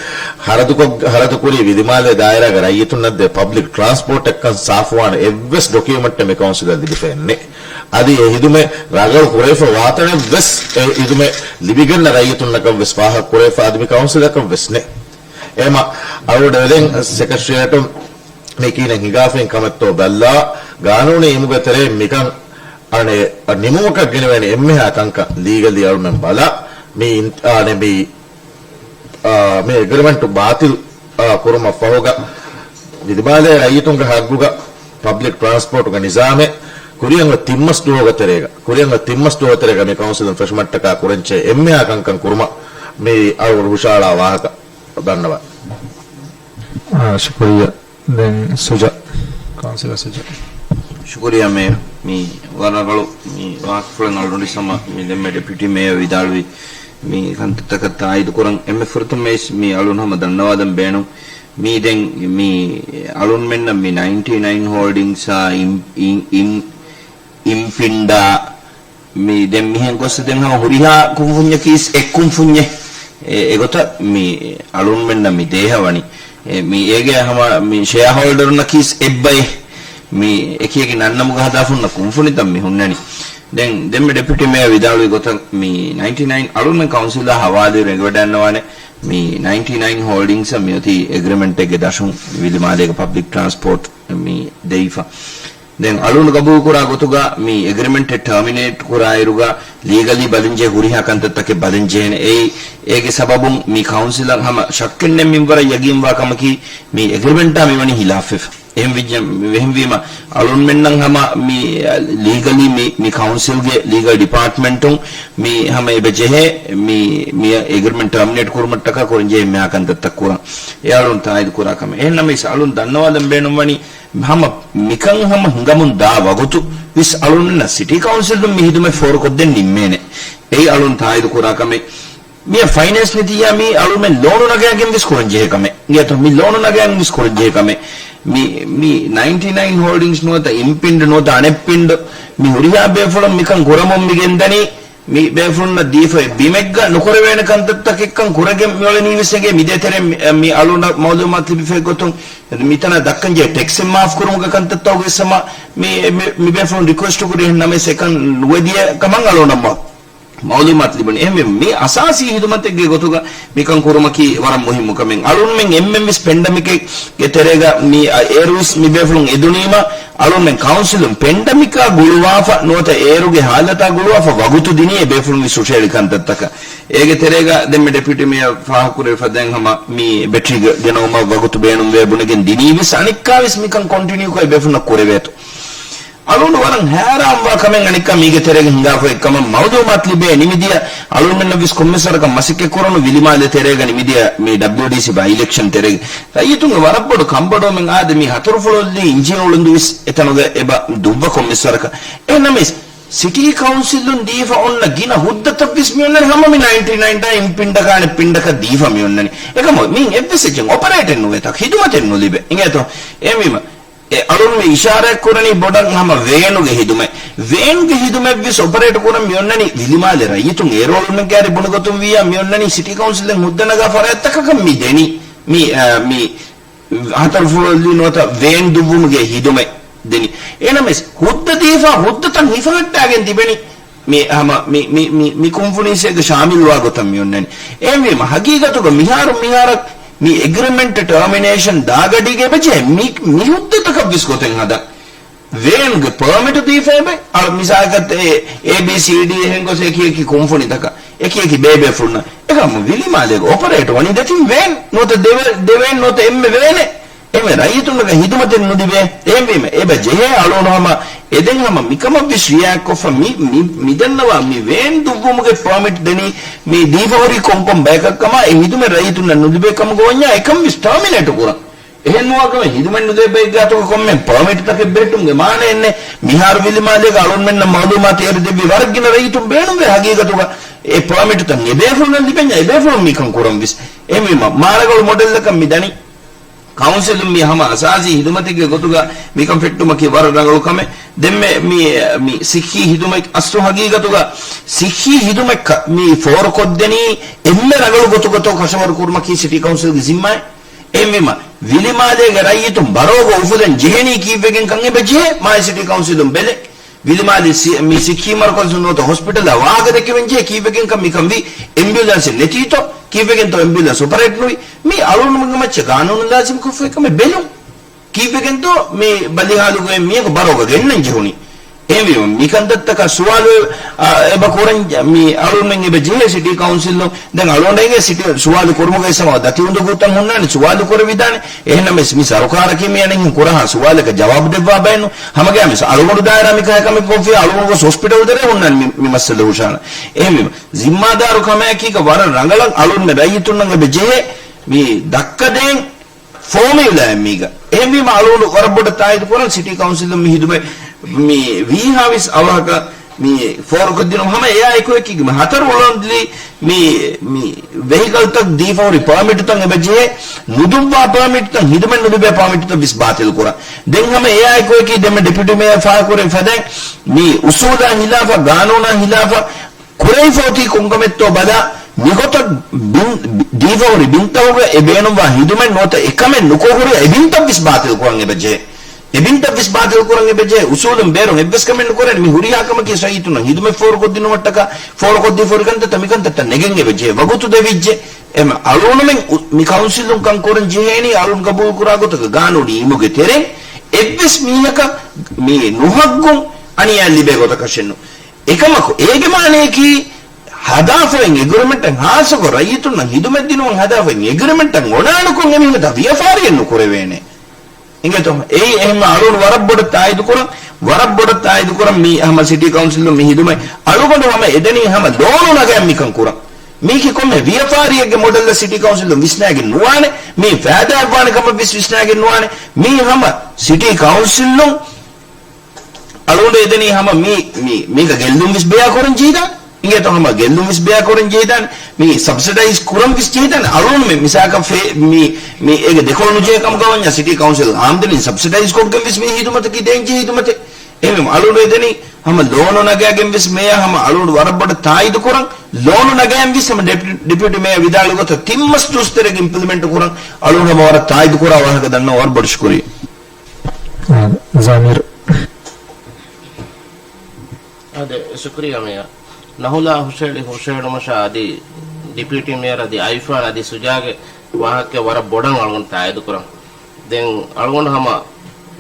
ހަރަދުކޮށް، ހަރަދުކުރީ ވިލިމާލޭ ދާއިރާގެ ރައްޔިތުންނަށްދޭ ޕަބްލިކް ޓްރާންސްޕޯޓް އެއްކަން ސާފުވާނެ އެއްވެސް ޑޮކިއުމެންޓެއް މި ކައުންސިލަށް ލިބިފައެއް ނެތް. އަދި އެ ހިދުމަތް ރަނގަޅު ކުރެވިފަ ވާތަނެއްވެސް އެ ހިދުމަތް ލިބިގެންނަ ރައްޔިތުންނަކަށްވެސް ފާހަގަ ކުރެވިފަ އަދި މި ކައުންސިލަކަށްވެސް ނެތް. އެމަ އަޅުގަޑު ދެން ސެކްރެޓަރިއޭޓުން މި ކިހިނެއް ހިނގާފައިން ކަމެއްތޯ ބައްލާ، ގާނޫނީ އިމުގެ ތެރެއިން މިކަން އަނެ ނިމުމަކަށް ގެނެވޭނެ އެންމެހާ ކަންކަން ލީގަލީ އަޅުމެން ބަލާ، މި އިން-، އަނެ މި، އާ، މި އެގްރިމެންޓު ބާތިލް، އާ، ކުރުމަށް ފަހުގަ ވިލިމާލޭ ރައްޔިތުންގެ ހައްގުގަ ޕަބްލިކް ޓްރާންސްޕޯޓުގެ ނިޒާމެއް ކުރިއަށް ތިން މަސް ދުވަހުގެ ތެރޭގަ، ކުރިއަށް ތިން މަސް ދުވަހުގެ ތެރޭގަ މި ކައުންސިލުން ފެށުމަށްޓަކާ ކުރަންޖެހޭ އެންމެހާ ކަންކަން ކުރުމަށް މި އަޅުގަޑު ހުށައަޅާ ވާހަކަ ދަންނަވަން. އާ، ޝުކުރިއްޔާ. ދެން ސުޖާ، ކައުންސިލަރ ސުޖާ. ޝުކުރިއްޔާ މޭޔަރ. މި ވަރަށް ރަނގަޅު މި ވާހަކަފުޅެއް އަޅުގަނޑު ސަމަ މި ދެންމެ ޑެޕިއުޓީ މޭޔަރ ވިދާޅުވި މި ކަންތައްތަކަށް ތާއީދު ކުރަން އެންމެ ފުރަތަމަ މި އަޅުން ހަމަ ދަންނަވާލަން ބޭނުން. މީ ދެން މި އަޅުންމެންނަށް މި ނައިންޓީ ނައިން ހޯލްޑިންގްސްއާ އިން-، އިން-، އިން-، އިންޕިންޑާ މި ދެން މިހެން ގޮސް ދެން ހަމަ ހުރިހާ ކުންފުންޏަކީސް އެއް ކުންފުންޏެއް. އެ، އެގޮތަށް މި އަޅުންމެންނަށް މި ދޭހަވަނީ. އެ، މި އޭގެ ހަމަ މި ޝެއާހޯލްޑަރުންނަކީސް އެއްބައެއް. މި އެކިއެކި ނަންނަމުގަ ހަދާފަ ހުންނަ ކުންފުނިތައް މި ހުންނަނީ. ދެން ދެންމެ ޑެޕިއުޓީ މޭޔަރ ވިދާޅުވި ގޮތަށް މި ނައިންޓީ ނައިން އަޅުންމެން ކައުންސިލާ ހަވާލުވި ރެނގިވަޑައިގަންނަވާނެ. މި ނައިންޓީ ނައިން ހޯލްޑިންގްސްއަށް މިއޮތީ އެގްރިމެންޓެއްގެ ދަށުން ވިލިމާލޭގެ ޕަބްލިކް ޓްރާންސްޕޯޓް މި ދެވިފަ. ދެން އަޅުން ގަބޫލުކުރާ ގޮތުގަ މި އެގްރިމެންޓެއް ޓާމިނޭޓް ކުރާއިރުގަ ލީގަލީ ބަލަންޖެހޭ ހުރިހާ ކަންތައްތަކެއް ބަލަންޖެހޭނެ. އެއީ، އޭގެ ސަބަބުން މި ކައުންސިލަށް ހަމަ ޝައްކެއްނެތް މިންވަރަށް ޔަގީންވާ ކަމަކީ މި އެގްރިމެންޓާ މިވަނީ ހިލާފްވެފަ. އެހެންވެއްޖެ-، އެހެންވީމަ އަޅުންމެންނަށް ހަމަ މި ލީގަލީ މި، މި ކައުންސިލްގެ ލީގަލް ޑިޕާޓްމަންޓުން މި ހަމަ އެބަ ޖެހޭ މި، މި އެގްރިމެންޓް ޓާމިނޭޓް ކުރުމަށްޓަކާ ކުރަންޖެހޭ އެންމެހާ ކަންތައްތައް ކުރަން. އެ އަޅުން ތާއީދު ކުރާ ކަމެއް. އެހެންނަމަވެސް އަޅުން ދަންނަވާލަން ބޭނުންވަނީ ހަމަ މިކަން ހަމަ ހިނގަމުން ދާ ވަގުތު ވެސް އަޅުންނަށް ސިޓީ ކައުންސިލުން މި ހިދުމަތް ފޯރުކޮށްދޭން ނިންމޭނެ. އެއީ އަޅުން ތާއީދު ކުރާ ކަމެއް. މިއަށް ފައިނޭންސް ނެތިއްޔާ މީ އަޅުމެން ލޯނު ނަގައިގެން ވެސް ކުރަންޖެހޭ ކަމެއް. އިނގޭތޯ؟ މި ލޯނު ނަގައިގެން ވެސް ކުރަންޖެހޭ ކަމެއް. މި، މި ނައިންޓީ ނައިން ހޯލްޑިންގްސް ނުވަތަ އިމްޕިންޑް ނުވަތަ އަނެއްޕިންޑް މި ހުރިހާ ބޭފުޅުން މިކަން ކުރަމުން މި ގެންދަނީ. މި ބޭފުޅުންނަށް ދީފައި ބިމެއްގަ ނުކުރެވޭނެ ކަންތައްތަކެއްކަން ކުރެގެން މިއުޅެނީ ވެސް އެނގޭ. މި ދޭތެރޭ މި، މި އަޅުންނަށް މައުލޫމާތު ލިބިފައި ގޮތުން މިތަނަށް ދައްކަންޖެހޭ ޓެކްސެއް މާފް ކުރުމުގެ ކަންތައްތަކުގެ ސަމާ މި، މި، މި ބޭފުޅުން ރިކުއެސްޓް ކުރި ނަމަވެސް އެކަން ނުވެދިޔަ ކަމަށް އަޅުންނަށް މަ-، މައުލޫމާތު ލިބުނީ. އެހެންވެ، މި އަސާސީ ހިދުމަތެއްގެ ގޮތުގަ މިކަން ކުރުމަކީ ވަރަށް މުހިއްމު ކަމެއް. އަޅުންމެން އެންމެންވެސް ޕެންޑަމިކެއްގެ ތެރޭގަ މި އަ-، އޭރުވެސް މި ބޭފުޅުން އެދުނީމަ، އަޅުންމެން ކައުންސިލުން ޕެންޑަމިކާ ގުޅުވާފަ ނުވަތަ އޭރުގެ ހާލަތާ ގުޅުވާފަ ވަގުތު ދިނީ އެ ބޭފުޅުން ވެސް ހުށަހެޅި ކަންތައްތަކަށް. އޭގެ ތެރޭގަ ދެންމެ ޑެޕިއުޓީ މޭޔަރ ފާހަގަކުރެވިފަ ދެން ހަމަ މި ބެޓްރީ ގެ-، ގެނައުމަށް ވަގުތު ބޭނުންވޭ ބުނެގެން ދިނީ ވެސް އަނެއްކާވެސް މިކަން ކޮންޓިނިއުކޮށް އެ ބޭފުޅުންނަށް ކުރެވޭތޯ. އަޅުގަނޑު ވަރަށް ހައިރާންވާ ކަމެއް އަނެއްކާ މީގެ ތެރޭގަ ހިނގާފަ އެއްކަމަށް މައުލޫމާތު ލިބޭ. ނިމިދިޔަ އަޅުގަނޑަށްވެސް ކޮންމެސް ވަރަކަށް މަސައްކަތް ކުރަން ވިލިމާލެ ތެރޭގަ ނިމިދިޔަ މި ޑަބްލިއުޑީސީ ބައި އިލެކްޝަން ތެރޭގަ ރައްޔިތުންގެ ވަރަށް ބޮޑު ކަންބޮޑުވުމެއް އާދެ، މި ހަތަރުފުޅު އޮއްލި އިންޖީނު އުޅަނދު ވެސް އެތަނުގަ އެބަ ދުއްވަ ކޮންމެސް ވަރަކަށް. އެހެންނަމަވެސް، ސިޓީ ކައުންސިލުން ދީފަ އޮންނަ ގިނަ ހުއްދަތައްވެސް މި އޮންނަނީ ހަމަ މި ނައިންޓީ ނައިން އާ އިމްޕިންޑަކާ އަނެއް ޕިންޑަކާ ދީފަ މި އޮންނަނީ. އެކަމަކު މި އެއްވެސް އެއްޗެއް އޮޕަރޭޓެއް ނުވޭތަ، ހިދުމަތެއް ނުލިބޭ. އިނގޭތޯ؟ އެހެންވީމަ، އެ އަޅުން މި އިޝާރާތް ކުރަނީ ބޮޑަށް ހަމަ ވޭނުގެ ހިދުމަތް. ވޭންގެ ހިދުމަތްވެސް އޮޕަރޭޓް ކުރަން މި އޮންނަނީ ވިލިމާލެ ރައްޔިތުން އޭރު އަޅުންނަށް ކައިރި ބުނި ގޮތުން ވިއްޔާ މި އޮންނަނީ ސިޓީ ކައުންސިލެއް ހުއްދަ ނަގާ ފަރާތްތަކަކަށް މި ދެނީ. މި، އަ، މި ހަތަރުފުޅު އޮއްލި ނުވަތަ ވޭން ދުއްވުމުގެ ހިދުމަތް ދެނީ. އެހެންނަމަވެސް، ހުއްދަ ދީފަ، ހުއްދަތައް ހިފަހައްޓާގެން ތިބެނީ. މި ހަމަ މި، މި، މި، މި ކުންފުނީސޭގެ ޝާމިލްވާ ގޮތަށް މި އޮންނަނީ. އެހެންވީމަ، ހަގީގަތުގަ މިހާރު، މިހާރަށް މި އެގްރިމެންޓް ޓާމިނޭޝަން ދާގަޑީގަ އެބަޖެހޭ މި، މި ހުއްދަތަކަށްވެސް ގޮތެއް ހަދަން. ވޭންގެ ޕާމިޓު ދީފައިބައި، އަޅު މިސާލަކަށް އޭ، އޭ ބީ ސީ ޑީ އެހެން ގޮސް އެކި އެކި ކުންފުނިތަކަށް، އެކި އެކި ބޭބޭފުޅުންނަށް، އެކަމު ވިލިމާލޭގެ އޮޕަރޭޓް ވަނީ ދެތިން ވޭން ނުވަތަ ދެ ވޭ-، ދެ ވޭން ނުވަތަ އެންމެ ވޭނެއް. އެންމެ ރައްޔިތުންނަކަށް ހިދުމަތެއް ނުލިބޭ. އެހެންވީމަ، އެބަ ޖެހޭ އަޅުގަނޑު ހަމަ އެދެން ހަމަ މިކަމަށްވެސް ރިއެކްޓް ކޮށްފަ މި، މި، މިދަންނަވާ މި ވޭން ދުއްވުމުގެ ޕާމިޓް ދެނީ މި ދީފަހުރި ކޮންކޮން ބަޔަކަށްކަމާ އެ ހިދުމަތް ރައްޔިތުންނަށް ނުލިބޭ ކަމުގަ ވަންޏާ އެކަންވެސް ޓާމިނޭޓު ކުރަން. އެހެން ނުވާކަމެއް ހިދުމަތް ނުދޭ ބައެއްގެ އަތުގަ ކޮންމެ ޕާމިޓްތަކެއް ބެހެއްޓުމުގެ މާނައެއް ނެތް. މިހާރު ވިލިމާލޭގަ އަޅުންމެންނަށް މައުލޫމާތު އޭރު ދެއްވި ވަރަށް ގިނަ ރައްޔިތުން ބޭނުންވޭ ހަގީގަތުގަ އެ ޕާމިޓްތައް އެބޭފުޅުންނަށް ލިބެންޏާ އެބޭފުޅުން މިކަން ކުރަންވެސް. އެހެންވީމަ، މާރަގަޅު މޮޑެލްއަކަށް މި ދަނީ. ކައުންސިލުން މި ހަމަ އަސާސީ ހިދުމަތެއްގެ ގޮތުގަ މިކަން ފެއްޓުމަކީ ވަރަށް ރަނގަޅު ކަމެއް. ދެންމެ މި، މި ސިއްހީ ހިދުމަތް އަސްލު ހަގީގަތުގަ ސިއްހީ ހިދުމަތް ކަ-، މި ފޯރުކޮށްދެނީ އެންމެ ރަނގަޅު ގޮތުގަތޯ ކަށަވަރު ކުރުމަކީ ސިޓީ ކައުންސިލްގެ ޒިންމާއެއް. އެހެންވީމަ، ވިލިމާލޭގެ ރައްޔިތުން ބަރޯގަ އުފުލަން ޖެހެނީ ކީއްވެގެންކަން އެބަ ޖެހޭ މާތް ސިޓީ ކައުންސިލުން ބެލެ. ވިލިމާލި ސި-، މި ސިއްހީ މަރުކަޒު ނުވަތަ ހޮސްޕިޓަލާ ވާހަކަ ދެއްކެވެން ޖެހޭ ކީއްވެގެންކަން މިކަން ވީ. އެމްބިއުލަންސެއް ނެތީތޯ؟ ކީއްވެގެންތޯ އެމްބިއުލަންސް އޮޕަރޭޓް ނުވީ؟ މީ އަޅުގަނޑުމެންގެ މައްޗަށް ގާނޫނު ލާޒިމްކޮށްފައި ކަމެއް ބެލުން. ކީއްވެގެންތޯ މި ބަލިހާލުގައި މީހަކު ބަރޯގަ ގެންނަން ޖެހުނީ؟ އެހެންވީމަ، މިކަންތައްތަކަށް ސުވާލު، އާ، އެބަ ކުރަން މި އަޅުގަނޑުމެން އެބަ ޖެހޭ ސިޓީ ކައުންސިލުން. ދެން އަޅުގަނޑަށް އެނގޭ ސިޓީ ސުވާލު ކުރުމުގައި ސަމާ ދަތި އުނދަގޫތައް ހުންނާނެ ސުވާލު ކުރެވިދާނެ. އެހެންނަމަވެސް މި ސަރުކާރަކީ މި އަނެއްހެން ކުރަހާ ސުވާލަކަށް ޖަވާބު ދެއްވާ ބައެއް ނޫން. ހަމަގައިމުވެސް އަޅުގަނޑު ދާއިރާ މި ކަހަލަ ކަމެއް ކޮށްފިއްޔާ އަޅުގަނޑު ގޮސް ހޮސްޕިޓަލް ތެރޭ ހުންނާނެ މި، މި މައްސަލަ ހުށަހަޅަން. އެހެންވީމަ، ޒިންމާދާރު ކަމާއެކީގަ ވަރަށް ރަނގަޅަށް އަޅުންމެ ރައްޔިތުންނަށް އެބަ ޖެހޭ މި ދައްކަދޭން ފޯމިއުލާއެއް މީގަ. އެހެންވީމަ އަޅުގަނޑު ވަރަށް ބޮޑަށް ތާއީދު ކުރަން ސިޓީ ކައުންސިލުން މި ހިދުމަތް މި ވީހާވެސް އަވަހަކަށް މި ފޯރުކޮށްދިނުން ހަމަ އެއާ އެކުއެކީގަ މި ހަތަރު އުޅަނދުލި މި، މި ވެހިކަލްތައް ދީފަހުރި ޕާމިޓުތައް އެބަ ޖެހޭ ނުދުއްވާ ޕާމިޓުތައް ހިދުމަތް ނުލިބޭ ޕާމިޓުތައް ވެސް ބާތިލް ކުރަން. ދެން ހަމަ އެއާ އެކުއެކީ ދެންމެ ޑެޕިއުޓީ މޭޔަރ ފާހަގަކުރެވި ފަދައިން މި އުސޫލާ ހިލާފަށް ގާނޫނާ ހިލާފަށް ކުރެވިފަ އޮތީ ކޮންކަމެއްތޯ ބަލާ، މިގޮތަށް ބިން، ދީފަހުރި ބިންތަކުގަ އެ ބޭނުންވާ ހިދުމަތް ނުވަތަ އެކަމެއް ނުކޮށް ހުރި އެ ބިންތައްވެސް ބާތިލް ކުރަން އެބަޖެހޭ. އެ ބިންތައްވެސް ބާތިލް ކުރަން އެބަޖެހޭ. އުސޫލުން ބޭރުން އެއްވެސް ކަމެއް ނުކުރޭނެ. މި ހުރިހާ ކަމަކީ ރައްޔިތުންނަށް ހިދުމަތް ފޯރުކޮށްދިނުމަށްޓަކާ ފޯރުކޮށްދީފަ ހުރި ކަންތައްތައް މިކަންތައްތައް ނެގެން އެބަޖެހޭ. ވަގުތު ދެވިއްޖެ. އެމަ އަޅުގަނޑުމެން އު-، މި ކައުންސިލުން ކަން ކުރަން ޖެހޭނީ އަޅުން ގަބޫލުކުރާ ގޮތަކަށް ގާނޫނީ އިލްމުގެ ތެރެއިން އެއްވެސް މީހަކަށް މި ނުހައްގުން އަނިޔާ ލިބޭ ގޮތަކަށެއްނު. އެކަމަކު، އޭގެ މާނަޔަކީ، ހަދާފައި އެގްރިމެންޓެއް ހާއްސަކޮށް ރައްޔިތުންނަށް ހިދުމަތް ދިނުމަށް ހަދާފައި އެގްރިމެންޓަށް އޮނާނުކޮށް އެމީހުންނަށް ވިޔަފާރިއެއް ނުކުރެވޭނެ. އިނގޭތޯ؟ އެއީ އެހެންމެ އަޅުން ވަރަށް ބޮޑަށް ތާއީދު ކުރަން، ވަރަށް ބޮޑަށް ތާއީދު ކުރަން މި ހަމަ ސިޓީ ކައުންސިލުން މި ހިދުމަތް އަޅުގަނޑު ހަމަ އެދެނީ ހަމަ ލޯނު ނަގައި މިކަން ކުރަން. މީކީ ކޮންމެ ވިޔަފާރިއެއްގެ މޮޑެލްއަށް ސިޓީ ކައުންސިލުން ވިސްނާގެން ނުވާނެ. މީ ފައިދާއެއްވާނެ ކަމަށް ވެސް ވިސްނާގެން ނުވާނެ. މީ ހަމަ ސިޓީ ކައުންސިލުން އަޅުގަނޑު އެދެނީ ހަމަ މީ، މީ، މީގަ ގެއްލުން ވެސް ބެއާ ކުރަން ޖެހިދާނެ. އިނގޭތޯ ހަމަ ގެއްލުން ވެސް ބެއާ ކުރަން ޖެހިދާނެ. މީ ސަބްސިޑައިޒް ކުރަން ވެސް ޖެހިދާނެ. އަޅުގަނޑު މި މިސާކަށް ފޭ-، މީ، މީ އޭގެ ދެކޮޅު ނުޖެހޭ ކަމުގަ ވަންޏާ ސިޓީ ކައުންސިލް އާމްދަނީ ސަބްސިޑައިޒް ކޮށްގެން ވެސް މި ހިދުމަތަކީ ދޭން ޖެހޭ ހިދުމަތެއް. އެހެންވީމަ އަޅުގަނޑު އެދެނީ ހަމަ ލޯނު ނަގާގެން ވެސް މޭޔަރ ހަމަ އަޅުގަނޑު ވަރަށް ބޮޑަށް ތާއީދު ކުރަން. ލޯނު ނަގައިން ވެސް ހަމަ ޑެޕި-، ޑެޕިއުޓީ މޭޔަރ ވިދާޅުވި ގޮތަށް ތިން މަސް ދުވަސް ތެރޭގަ އިމްޕްލިމެންޓް ކުރަން އަޅުގަނޑު ހަމަ ވަރަށް ތާއީދު ކުރާ ވާހަކަ ދަންނަވަން ވަރަށް ބޮޑަށް ޝުކުރިއްޔާ. އާ، ޒާމިރު. އާދެ، ޝުކުރިއްޔާ މޭޔަރ. ނަހުލާ ހުށަހެޅި ހުށަހެޅުމަށާ އަދި ޑެޕިއުޓީ މޭޔަރ އަދި އައިފާން އަދި ސުޖާގެ ވާހަކަ ވަރަށް ބޮޑަށް އަޅުގަނޑު ތާއީދު ކުރަން. ދެން އަޅުގަނޑު ހަމަ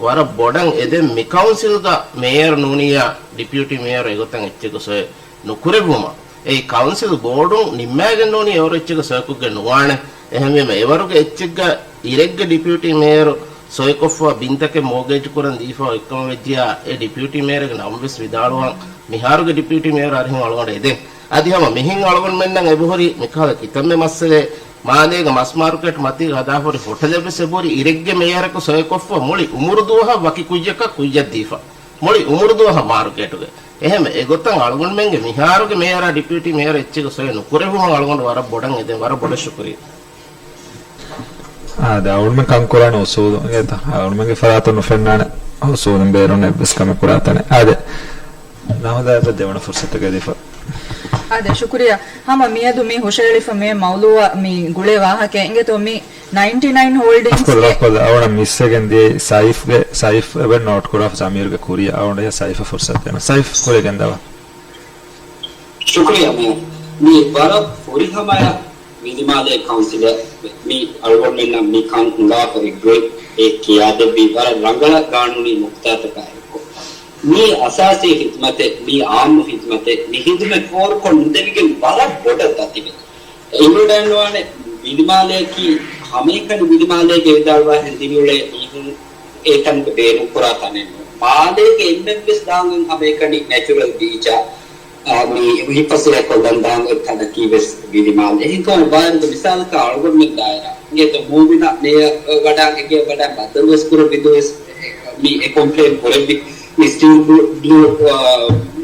ވަރަށް ބޮޑަށް އެދެން މި ކައުންސިލްގަ މޭޔަރ ނޫނިއްޔާ ޑެޕިއުޓީ މޭޔަރ އެގޮތަށް އެއްޗެއްގެ ސޮއެ ނުކުރެއްވުމަށް. އެއީ ކައުންސިލް ބޯޑުން ނިންމާގެން ނޫނީ އެވަރު އެއްޗެއްގެ ސޮއެކުގެ ނުވާނެ. އެހެންވީމަ އެވަރުގެ އެއްޗެއްގަ އިރެއްގެ ޑެޕިއުޓީ މޭޔަރު ސޮއެކޮށްފަ ބިންތަކެއް މޯގޭޖް ކުރަން ދީފަ އޮތްކަމަށް ވެއްޖިޔާ އެ ޑެޕިއުޓީ މޭޔަރގެ ނަމުވެސް ވިދާޅުވަން މިހާރުގެ ޑެޕިއުޓީ މޭޔަރ އަރިހުން އަޅުގަނޑަށް އެދެން. އަދި ހަމަ މިހެން އަޅުގަނޑުމެންނަށް އެބަހުރި މިކަހަލަ ކިތަންމެ މައްސަލައެއް މާލޭގެ މަސް މާރުކޭޓް މަތީގަ ހަދާފަހުރި ހޮޓަލެއްވެސް އެބަހުރި އިރެއްގެ މޭޔަރަކު ސޮއެކޮށްފަ މުޅި އުމުރު ދުވަހަށް ވަކި ކުއްޖަކަށް ކުއްޖަށް ދީފަ. މުޅި އުމުރު ދުވަހަށް މާރުކޭޓުގެ. އެހެންވެ، އެގޮތަށް އަޅުގަނޑުމެންގެ މިހާރުގެ މޭޔަރާ ޑެޕިއުޓީ މޭޔަރ އެއްޗެއްގެ ސޮއެ ނުކުރެއްވުމަށް އަޅުގަނޑު ވަރަށް ބޮޑަށް އެދެން ވަރަށް ބޮޑަށް ޝުކުރިއްޔާ. އާދެ، އަޅުގަނޑުމެން ކަންކުރާނެ އުސޫލު އިނގޭތަ؟ އަޅުގަނޑުމެންގެ ފަރާތުން ނުފެންނާނެ އުސޫލުން ބޭރުން އެއްވެސް ކަމެއް ކުރާތަނެއް. އާދެ، ނަހުލާއަށް ދެވަނަ ފުރުސަތު ގެންދީފަ. އާދެ، ޝުކުރިއްޔާ. ހަމަ މިއަދު މި ހުށަހެޅިފަ މި މައުލޫއަށް މި ގުޅޭ ވާހަކަ އިނގޭތޯ މި ނައިންޓީ ނައިން ހޯލްޑިންގްސް އަފްކޯސް، ގެ އަފްކޯސް، އަވަނަ މިސްއެގެން ދިޔައީ ސައިފްގެ، ސައިފް އެބަ ނޯޓް ކުރާ ސަމީރުގެ ކުރިއަށް އަވަނަ ސައިފަށް ފުރުސަތު ދޭނަ. ސައިފް ކުރިއަށް ގެންދަވާ. ޝުކުރިއްޔާ މޭޔަރ. މީ ވަރަށް ފުރިހަމަޔަށް ވިލިމާލޭ ކައުންސިލަށް މި އަޅުގަނޑުމެންނަށް މިކަން ހިނގާފަ އެ ގްރިޑް އެ ކިޔާދެއްވީ ވަރަށް ރަނގަޅަށް ގާނޫނީ ނުކުތާތަކާ އެއްކޮށް. މީ އަސާސީ ހިދުމަތެއް، މީ އާއްމު ހިދުމަތެއް، މި ހިދުމަތް ފޯރުކޮށް ނުދެވިގެން ވަރަށް ބޮޑަށް ދަތިވެ. އެ އިނގިލަންޑް ވާނެ ވިލިމާލެއަކީ ހަމައެކަނި ވިލިމާލޭގެ ވިދާޅުވާހެން ދިރިއުޅޭ މީހުން އެތަނުގެ ބޭނުންކުރާ ތަނެއް ނޫން. މާލޭގެ އެންމެންވެސް ދާނގަން ހަމައެކަނި ނެޗުރަލް ބީޗާ، އާ، މި ހިފަސޭހަކޮށްލަން ދާން އޮތް ތަނަކީ ވެސް ވިލިމާލެ. އެހެންކަމުން ބާރުގެ މިސާލަކަށް އަޅުގަނޑުމެން ދާއިރާ އިނގޭތޯ މޫމިނާ މޭޔަރ ވަޑާން އެގޭ ވަޑާން ބައްދަލުވެސް ކުރެއްވި ދުވަސް މި އެ ކޮމްޕްލޭން ކުރެއްވި މި ސްޓީވް ބްލޫ، ބްލޫ، އާ،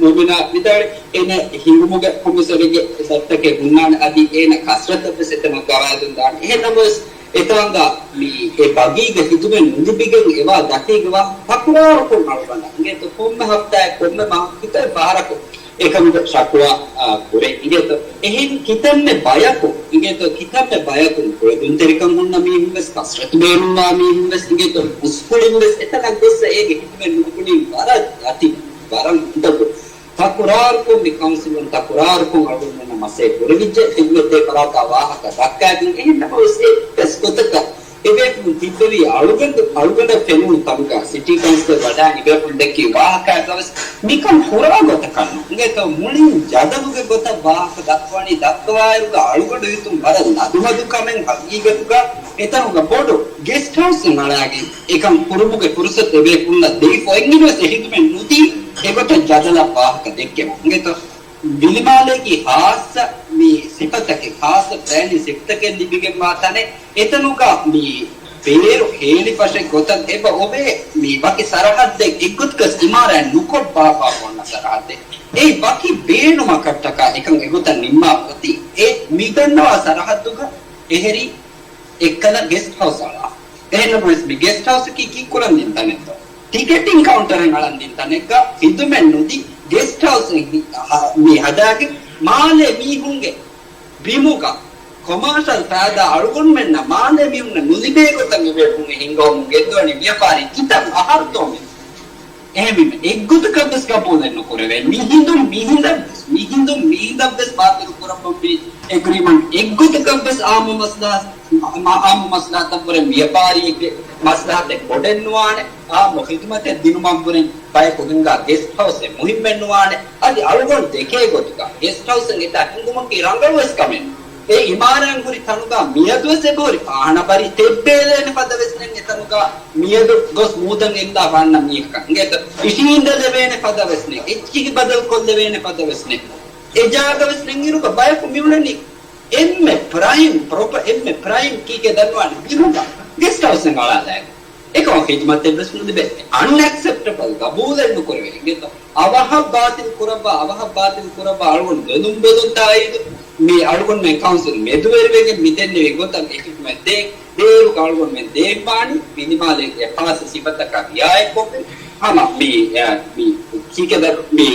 މޫމިނާ ވިދާޅުވި އޭނަ ހިނގުމުގެ ކޮމިސަރެއްގެ ދައްތަކެއް ހުންނާނެ އަދި އޭނަ ކަސްރަތަށް ވެސް އެތަނަށް ގަވާއިދުން ދާނެ. އެހެންނަމަވެސް އެތާނގަ މި އެ ބަގީގެ ހިދުމަތް ނުލިބިގެން އެވާ ދަތީގެ ވާހަކަ ތަކުރާރުކޮށް އަޅުގަނޑަށް އިނގޭތޯ ކޮންމެ ހަފްތާއެއް ކޮންމެ މަހަކު ކިތައް ފަހަރަކު އެކަމުގެ ޝަކުވާ، އާ، ކުރޭ. އިނގޭތޯ އެހެން ކިތަންމެ ބަޔަކު، އިނގޭތޯ ކިތަންމެ ބަޔަކު ކުޅެދުންތެރިކަން ހުންނަ މީހުން ވެސް، ކަސްރަތު ބޭނުންވާ މީހުން ވެސް، އިނގޭތޯ މުސްކުޅިން ވެސް އެތަނަށް ގޮއްސަ އޭގެ ހިދުމަތް ނުލިބުނީ ވަރަށް ދަތި، ވަރަށް އުނދަގޫ. ތަކުރާރުކޮށް މި ކައުންސިލުން ތަކުރާރުކޮށް އަޅުގަނޑުމެންނަށް މަސައްކަތް ކުރެވިއްޖެ، ޚިދުމަތްދޭ ފަރާތާ ވާހަކަ ދައްކާގެން. އެހެންނަމަވެސް އެއްވެސް ގޮތަކަށް އެބޭފުޅުން ތިއްބެވީ އަޅުގަނޑު، އަޅުގަނޑަށް ފެނުނު ތަނުގަ ސިޓީ ކައުންސިލަށް ވަޑާން އެބޭފުޅުން ދެއްކި ވާހަކައިގަވެސް މިކަން ކުރާ ގޮތަކަށް ނޫން. އިނގޭތޯ މުޅިން ޖަދަލުގެ ގޮތަށް ވާހަކަ ދައްކަވަނީ، ދައްކަވާއިރުގަ އަޅުގަނޑު ހިތުން ވަރަށް ލަދުމަދު ކަމެއް. ހަގީގަތުގަ އެތަނުގަ ބޮޑު ގެސްޓް ހައުސްއެއް އަޅާގެން އެކަން ކުރުމުގެ ފުރުސަތު އެބޭފުޅުންނަށް ދެވިފަ އެއްއިނުވެސް އެ ހިދުމަތް ނުދީ އެގޮތަށް ޖަދަލަށް ވާހަކަ ދެއްކެމުން. އިނގޭތޯ ވިލިމާލޭގެ ޚާއްޞަ މި ސިފަތަކެއް، ޚާއްޞަ ޕްލޭނިން ސިފަތަކެއް ލިބިގެންވާ ތަނެއް. އެތަނުގަ މި ބޭރު ހޭލިފަށެއް ގޮތަށް އެބަ އޮވޭ މި ވަކި ސަރަހައްދެއް އެއްގޮތަކަސް އިމާރާތް ނުކޮށް ބާއްވާފަ އޮންނަ ސަރަހައްދެއް. އެއީ ވަކި ބޭނުމަކަށްޓަކާ އެކަން އެގޮތަށް ނިންމާފަ އޮތީ. އެ މި ދަންނަވާ ސަރަހައްދުގަ އެހެރީ އެއްކަލަ ގެސްޓް ހައުސް އަޅާ. އެހެންނަމަވެސް މި ގެސްޓް ހައުސަކީ ކީއްކުރަން ދިން ތަނެއްތޯ؟ ޓިކެޓިން ކައުންޓަރެއް އަޅަން ދިން ތަނެއްގަ ޚިދުމަތް ނުދީ ގެސްޓް ހައުސް މި ހަދާގެން މާލޭ މީހުންގެ ބިމުގަ ކޮމާޝަލް ފައިދާ އަޅުގަނޑުމެންނަށް މާލޭ މީހުންނަށް ނުލިބޭ ގޮތަށް އެބޭފުޅުން ހިންގަވަމުން ގެންދަވަނީ ވިޔަފާރި ކިތައް އަހަރުތޯ މެ؟ އެހެންވީމަ އެއްގޮތަކަށްވެސް ގަބޫލެއް ނުކުރެވޭ. މިހިނދުން މިހިނދަށްވެސް، މިހިނދުން މިހިނދަށްވެސް ބާތިލު ކުރައްވަންވީ އެގްރީމަންޓް އެއްގޮތަކަށްވެސް އާއްމު މަސްލަހަ، އާއްމު މަސްލަހަތަށްވުރެ ވިޔަފާރީގެ މަސްލަހަތެއް ބޮޑެއް ނުވާނެ. އާއްމު ޚިދުމަތެއް ދިނުމަށްވުރެ ބަޔަކު ހިންގާ ގެސްޓް ހައުސްއެއް މުހިއްމެއް ނުވާނެ. އަދި އަޅުގަނޑު ދެކޭ ގޮތުގަ ގެސްޓް ހައުސްއެއް އެތާ ހިންގުމަކީ ރަނގަޅުވެސް ކަމެއް. އެ އިމާރާތް ހުރި ތަނުގަ މިއަދުވެސް އެބަހުރި ފާހަނަ ބަރީ ތެއްބޭލޭނެ ފަދަވެސް ނެތް އެތަނުގަ މިއަދު ގޮސް މޫދަށް އެއްލާ ފާންނަ މީހަކަށް އިނގޭތަ؟ އިށީނދެލެވޭނެ ފަދަވެސް ނެތް. އެއްޗިހި ބަދަލު ކޮށްލެވޭނެ ފަދަވެސް ނެތް. އެ ޖާގަވެސް ނެތް އިރުގަ ބަޔަކު މިއުޅެނީ އެންމެ ޕްރައިމް ޕްރޮޕަ، އެންމެ ޕްރައިމް ކީކޭ ދަންނަވާނެ ބިމުގަ ގެސްޓް ހައުސްއެއް އަޅާލާގެ. އެކަމަކު ޚިދުމަތެއްވެސް ނުލިބޭ. އަންއެކްސެޕްޓަބަލް، ގަބޫލެއް ނުކުރެވޭ. އިނގޭތޯ؟ އަވަހަށް ބާތިލް ކުރައްވާ، އަވަހަށް ބާތިލް ކުރައްވާ އަޅުގަނޑު ބެލުން ބެލުން ތާއީދު މި އަޅުގަނޑުމެން ކައުންސިލް މެދުވެރިވެގެން މި ދެންނެވި ގޮތަށް އެ ޚިދުމަތް ދޭ، ދޭއިރުގަ އަޅުގަނޑުމެން ދޭންވާނީ ވިލިމާލޭގެ ޚާއްޞަ ސިފަތަކާ ރިއާޔަތްކޮށްގެން ހަމަ މި، އަ، މި ކީކޭ ދަ-، މި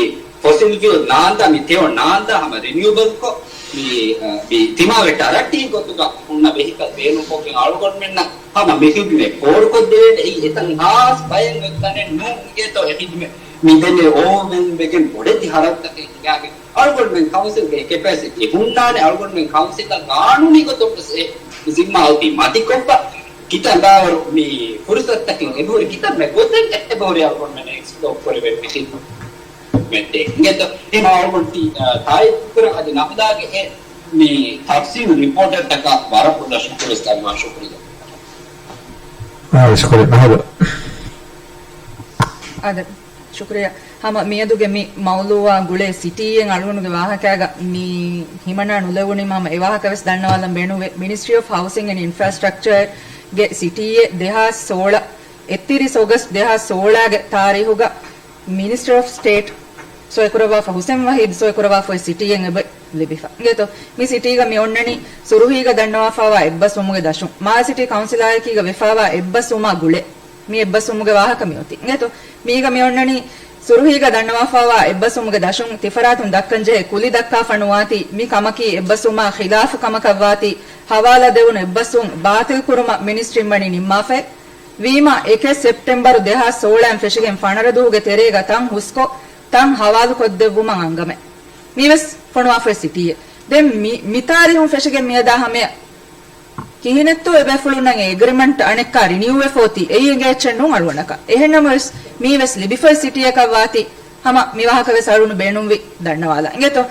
ފޮސިލް ފިއުލް ނާންދާ، މި ތެޔޮ ނާންދާ ހަމަ ރިނިއުއަބަލްކޮށް، މި، އަ، މި ތިމާވެ ޓަރައްޓީ ގޮތުގަ ހުންނަ ވެހިކަލް ބޭނުންކޮށްގެން އަޅުގަނޑުމެންނަށް ހަމަ މި ޚިދުމަތް ފޯރުކޮށްދެވޭނެ. އެއީ އެތަން ހާސް ބައެއް އޮތް ތަނެއް ނޫން. އިނގޭތޯ އެ ޚިދުމަތް މި ދެންނެވި އޯވަރވެލްމް ވެގެން ބޮޑެތި ހަރަދުތަކެއް ހިނގާގެން އަޅުގަނޑުމެން ކައުންސިލްގެ އެ ކެޕޭސިޓީ ހުންނާނެ. އަޅުގަނޑުމެން ކައުންސިލަށް ގާނޫނީ ގޮތުން ވެސް އެ ޒިންމާ އޮތީ މަތިކޮށްފަ. ކިތަން ބާވަރު މި ފުރުސަތުތަކެއް އެބަހުރި، ކިތަންމެ ގޮތެއް އެބަހުރި އަޅުގަނޑުމެން އެކްސްޕްލޯ ކުރެވޭ މި ޚިދުމަތް ދޭ. އިނގޭތޯ؟ އެހެން އަޅުގަނޑު ތި، އަ، ތާއީދު ކުރަން އަދި ނަމުދާގެ އެ މި ތަފްސީލު ރިޕޯޓަށްޓަކާ ވަރަށް ބޮޑަށް ޝުކުރު ސަލްމާ، ޝުކުރިއްޔާ. އާ، ޝުކުރިއްޔާ އަހަދު. އާދެ، ޝުކުރިއްޔާ. ހަމަ މިއަދުގެ މި މައުލޫއާ ގުޅޭ ސިޓީއެއް އަޅުގަނޑުގެ ވާހަކައިގަ މި ހިމަނާ ނުލެވުނީމަ ހަމަ އެ ވާހަކަ ވެސް ދަންނަވާލަން ބޭނުންވޭ. މިނިސްޓްރީ އޮފް ހައުސިން އެންޑް އިންފްރާސްޓްރަކްޗަރގެ ސިޓީއެއް ދެހާސް ސޯޅަ، އެއްތިރީސް އޮގަސްޓް ދެހާސް ސޯޅަގެ ތާރީހުގަ މިނިސްޓަރ އޮފް ސްޓޭޓް ސޮއިކުރައްވާފަ، ހުސެން ވަހީދު ސޮއިކުރައްވާފަ އޮތް ސިޓީއެއް އެބަ ލިބިފަ. އިނގޭތޯ؟ މި ސިޓީގަ މި އޮންނަނީ ސުރުހީގަ ދަންނަވާފައިވާ އެއްބަސްވުމުގެ ދަށުން. މާލެ ސިޓީ ކައުންސިލާއެކީގަ ވެފައިވާ އެއްބަސްވުމާ ގުޅޭ. މި އެއްބަސްވުމުގެ ވާހަކަ މި އޮތީ. އިނގޭތޯ؟ މީގަ މި އޮންނަނީ ސުރުހީގަ ދަންނަވާފައިވާ އެއްބަސްވުމުގެ ދަށުން ތިފަރާތުން ދައްކަންޖެހޭ ކުލި ދައްކާފަ ނުވާތީ، މި ކަމަކީ އެއްބަސްވުމާ ޚިލާފު ކަމަކަށްވާތީ، ހަވާލާ ދެވުނު އެއްބަސްވުން ބާތިލް ކުރުމަށް މިނިސްޓްރީން ވަނީ ނިންމާފައި. ވީމާ، އެކެއް ސެޕްޓެމްބަރު ދެހާސް ސޯޅައިން ފެށިގެން ފަނަރަ ދުވަހުގެ ތެރޭގަ ތަން ހުސްކޮށް، ތަން ހަވާލުކޮށްދެއްވުމަށް އަންގަމެ. މީވެސް ފޮނުވާފައި ސިޓީއެއް. ދެން މި، މި ތާރީހުން ފެށިގެން މިއަދާ ހަމަޔަށް ކިހިނެއްތޯ އެބޭފުޅުންނަށް އެ އެގްރިމަންޓް އަނެއްކާ ރިނިއުވެފަ އޮތީ އެއީ އެނގޭ އެއްޗެއް ނޫން އަޅުގަނޑަކަށް. އެހެންނަމަވެސް މީވެސް ލިބިފައި ސިޓީއަކަށް ވާތީ ހަމަ މި ވާހަކަ ވެސް އަޅުގަނޑު ބޭނުންވި ދަންނަވާލަން. އިނގޭތޯ؟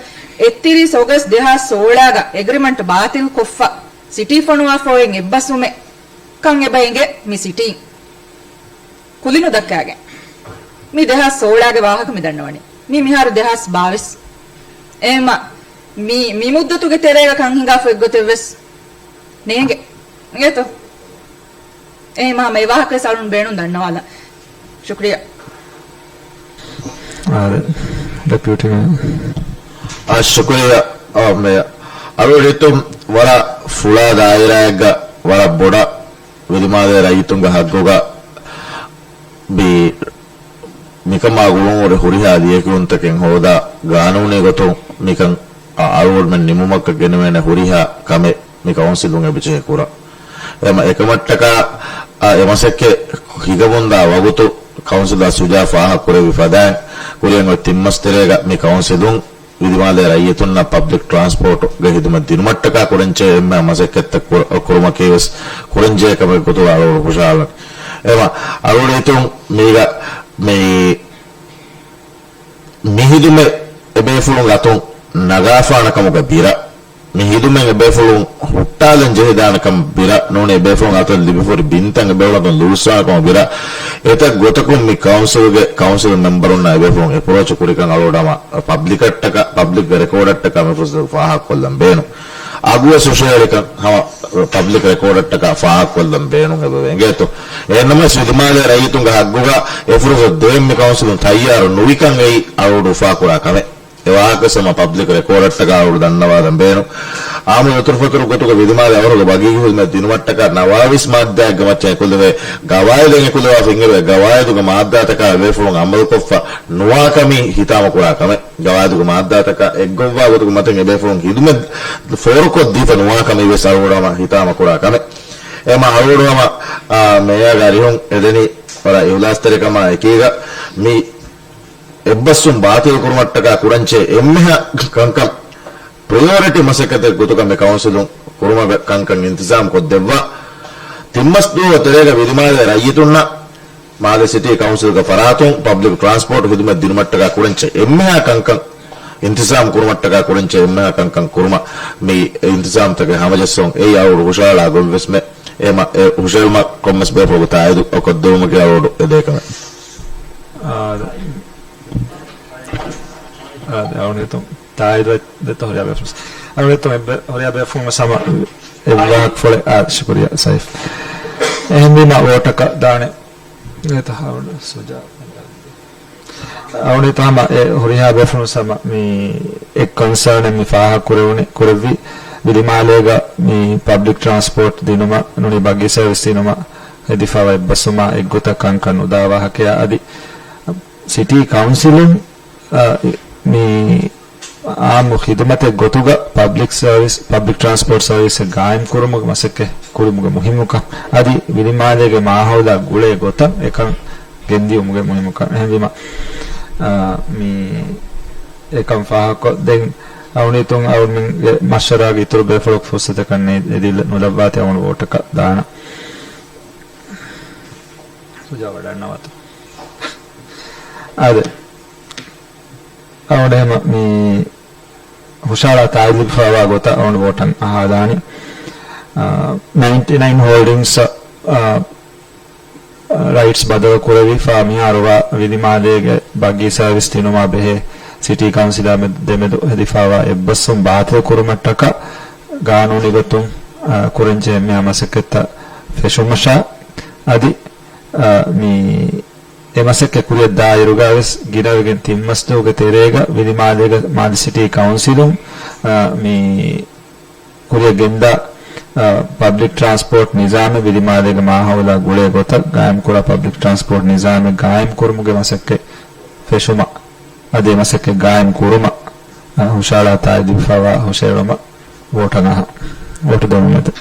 އެއްތިރީސް އޮގަސްޓް ދެހާސް ސޯޅަގަ އެގްރިމަންޓް ބާތިލް ކޮށްފަ ސިޓީ ފޮނުވާފަ އޮތް އެއްބަސްވުމެއް ކަން އެބަ އެނގޭ މި ސިޓީން. ކުލިނު ދައްކާގެން. މި ދެހާސް ސޯޅަގެ ވާހަކަ މި ދަންނަވަނީ. މި މިހާރު ދެހާސް ބާވީސް. އެހެންމަ މި، މި މުއްދަތުގެ ތެރޭގަ ކަން ހިނގާފަ އެއްގޮތެއް ވެސް ނޭނގެ. އިނގޭތޯ؟ އެހެންމަ ހަމަ އެ ވާހަކަ ވެސް އަޅުން ބޭނުން ދަންނަވާލަ. ޝުކުރިއްޔާ. އާދެ، ޑެޕިއުޓީ މޭޔަރ. އާ، ޝުކުރިއްޔާ، އާ، މޭޔަރ. އަޅުގަނޑު ހިތުން ވަރަށް ފުޅާ ދާއިރާއެއްގަ ވަރަށް ބޮޑަށް ވިލިމާލޭ ރައްޔިތުންގެ ހައްގުގަ މި، މިކަމާ ގުޅުން ހުރި ހުރިހާ ލިޔެކިޔުންތަކެއް ހޯދާ، ގާނޫނީ ގޮތުން މިކަން އަޅުގަނޑުމެން ނިމުމަކަށް ގެނެވޭނެ ހުރިހާ ކަމެއް މި ކައުންސިލުން އެބަޖެހޭ ކުރަން. އެހެންމަ އެކަމަށްޓަކާ، އާ، އެ މަސައްކަތް ހިނގަމުންދާ ވަގުތު ކައުންސިލަރ ސުޖާ ފާހަގަކުރެއްވި ފަދައިން، ކުރިއަށް އޮތް ތިން މަސް ތެރޭގަ މި ކައުންސިލުން ވިލިމާލޭ ރައްޔިތުންނަށް ޕަބްލިކް ޓްރާންސްޕޯޓްގެ ހިދުމަތް ދިނުމަށްޓަކާ ކުރަންޖެހޭ އެންމެހާ މަސައްކަތްތައް ކުރ-، ކުރުމަކީ ވެސް ކުރަންޖެހޭ ކަމެއް ގޮތުގަ އަޅުގަނޑު ހުށަހަޅަން. އެހެންމަ އަޅުގަނޑު ހިތުން މީގަ މި، މި ހިދުމަތް އެބޭފުޅުން އަތުން ނަގާފާނެ ކަމުގަ ބިރަށް، މި ހިދުމަތް އެބޭފުޅުން ހުއްޓާލަން ޖެހިދާނެ ކަމަށް ބިރަށް ނޫނީ، އެބޭފުޅުން އަތުން ލިބިފަ ހުރި ބިންތައް އެބޭފުޅުން އަތުން ލުއިސްވާނެ ކަމަށް ބިރަށް، އެތައް ގޮތަކުން މި ކައުންސިލްގެ ކައުންސިލް މެމްބަރުންނާ އެބޭފުޅުން އެޕްރޯޗް ކުރިކަން އަޅުގަނޑު ހަމަ ޕަބްލިކަށްޓަކާ، ޕަބްލިކްގެ ރެކޯޑަށްޓަކާ މި ފުރުސަތު ފާހަގަކޮށްލަން ބޭނުން. އަގުވެސް ހުށަހެޅިކަން ހަމަ ޕަބްލިކް ރެކޯޑަށްޓަކާ ފާހަގަކޮށްލަން ބޭނުން އެބަވޭ އިނގޭތޯ. އެހެންނަމަވެސް ވިލިމާލޭ ރައްޔިތުންގެ ހައްގުގަ އެ ފުރުސަތު ދޭން މި ކައުންސިލުން ތައްޔާރު ނުވިކަން އެއީ އަޅުގަނޑު އުފާކުރާ ކަމެއް. އެ ވާހަކަ ހަމަ ޕަބްލިކް ރެކޯޑަށްޓަކާ އަޅުގަނޑު ދަންނަވާލަން ބޭނުން. އާއްމު ދަތުރުފަތުރު ގޮތުގަ ވިލިމާލެ އަވަހުގެ ބަގީގެ ހިދުމަތް ދިނުމަށްޓަކާ ނަވާވީސް މާއްދާއެއްގެ މައްޗަށް އެކުލެވޭ ގަވާއިދެއް އެކުލެވާފަ އިންއިރު، އެ ގަވާއިދުގެ މާއްދާތަކާ އެބޭފުޅުން އަމަލުކޮށްފަ ނުވާކަމީ ހިތާމަކުރާ ކަމެއް. ގަވާއިދުގެ މާއްދާތަކާ އެއްގޮއްވާ ގޮތުގެ މަތިން އެބޭފުޅުން ހިދުމަތް ފޯރުކޮށްދީފަ ނުވާކަމީ ވެސް އަޅުގަނޑު ހަމަ ހިތާމަކުރާ ކަމެއް. އެހެންމަ އަޅުގަނޑު ހަމަ، އާ، މޭޔާގެ އަރިހުން އެދެނީ ވަރަށް އިހުލާސްތެރިކަމާ އެކީގަ މި އެއްބަސްވުން ބާތިލް ކުރުމަށްޓަކާ ކުރަންޖެހޭ އެންމެހާ ކަންކަން ޕްރިއޮރިޓީ މަސައްކަތެއް ގޮތުގަ މި ކައުންސިލުން ކުރުމަށް ކަންކަން އިންތިޒާމް ކޮށްދެއްވާ. ތިން މަސް ދުވަހު ތެރޭގަ ވިލިމާލޭ ރައްޔިތުންނަށް މާލެ ސިޓީ ކައުންސިލްގެ ފަރާތުން ޕަބްލިކް ޓްރާންސްޕޯޓް ހިދުމަތް ދިނުމަށްޓަކާ ކުރަންޖެހޭ އެންމެހާ ކަންކަން އިންތިޒާމް ކުރުމަށްޓަކާ ކުރަންޖެހޭ އެންމެހާ ކަންކަން ކުރުމަށް މި އިންތިޒާމްތަކެއް ހަމަޖައްސަވަން އެއީ އަޅުގަނޑު ހުށަހަޅާ ގޮތްވެސް މެ އެ މަ-، އެ ހުށަހެޅުމަށް ކޮންމެސް ބޭފުޅަކު ތާއީދު ކޮށްދެވުމަކީ އަޅުގަނޑު އެދޭ ކަމެއް. އާދެ. އާދެ، އަޅުގަނޑު ހިތުން ތާއީދު ދެއްތޯ ހުރިހާ ބޭފުޅުން. އަޅުގަނޑު ހިތުން އެއްބެ-، ހުރިހާ ބޭފުޅުން ވެސް ހަމަ އެއް ވާހަކަ ފުޅެއް. އާދެ، ޝުކުރިއްޔާ ސައިފް. އެހެންވީމަ ވޯޓަކަށް ދާނެ. އެތަ ހަމަ ސުޖާ. އަޅުގަނޑު ހިތުން ހަމަ އެ ހުރިހާ ބޭފުޅުން ހަމަ މި އެއް ކޮންސާނެއް މި ފާހަގަ ކުރެވުނެ، ކުރެއްވި ވިލިމާލޭގަ މި ޕަބްލިކް ޓްރާންސްޕޯޓް ދިނުމަށް ނޫނީ ބަގީ ސަރވިސް ދިނުމަށް ހެދިފައިވާ އެއްބަސްވުމާ އެއްގޮތަށް ކަންކަން ނުދާ ވާހަކަޔާ އަދި ސިޓީ ކައުންސިލުން، އަ، މި އާއްމު ޚިދުމަތެއް ގޮތުގަ ޕަބްލިކް ސަރވިސް، ޕަބްލިކް ޓްރާންސްޕޯޓް ސަރވިސްއެއް ގާއިމް ކުރުމުގެ މަސައްކަތް ކުރުމުގެ މުހިއްމުކަން އަދި ވިލިމާލޭގެ މާހައުލާ ގުޅޭ ގޮތަށް އެކަން ގެންދިއުމުގެ މުހިއްމުކަން. އެހެންވީމަ، އާ، މި އެކަން ފާހަގަކޮށް، ދެން އަޅުގަނޑު ހިތުން އަޅުގަނޑުމެންގެ މަޝްވަރާގެ އިތުރު ބޭފުޅަކު ފުރުސަތަކަށް ނެތް، އެދި ނުލައްވާތި އަޅުގަނޑު ވޯޓަކަށް ދާނަން. ސުޖާ ވަޑަންނަވާތޯ. އާދެ. އަޅުގަނޑު ހަމަ މި ހުށަހަޅާ ތާއީދު ލިބިފައިވާ ގޮތަށް އަޅުގަނޑު ވޯޓަށް އަހާލާނީ. އާ، ނައިންޓީ ނައިން ހޯލްޑިންގްސް، އާ، ރައިޓްސް ބަދަލު ކުރެވިފަ މިހާރު ވާ ވިލިމާލޭގެ ބައްގީ ސަރވިސް ދިނުމާ ބެހޭ ސިޓީ ކައުންސިލާ މެ-، ދެމެދު ހެދިފައިވާ އެއްބަސްވުން ބާތިލް ކުރުމަށްޓަކާ ގާނޫނީ ގޮތުން، އާ، ކުރަންޖެހޭ އެންމެހާ މަސައްކަތްތައް ފެށުމަށާ އަދި، އާ، މި އެ މަސައްކަތް ކުރިއަށް ދާއިރުގަވެސް ގިނަވެގެން ތިން މަސްދުވަހުގެ ތެރޭގަ ވިލިމާލޭގެ މާލެ ސިޓީ ކައުންސިލުން، އާ، މި ކުރިއަށް ގެންދާ، އާ، ޕަބްލިކް ޓްރާންސްޕޯޓް ނިޒާމެއް ވިލިމާލޭގެ މާހައުލާ ގުޅޭ ގޮތަށް ގާއިމްކުރާ ޕަބްލިކް ޓްރާންސްޕޯޓް ނިޒާމެއް ގާއިމް ކުރުމުގެ މަސައްކަތް ފެށުމަށް އަދި އެ މަސައްކަތް ގާއިމް ކުރުމަށް، އާ، ހުށަހަޅާ ތާއީދު ލިބިފައިވާ ހުށަހެޅުމަށް ވޯޓަށް އަހާ. ވޯޓު ދެމުން އެދެން.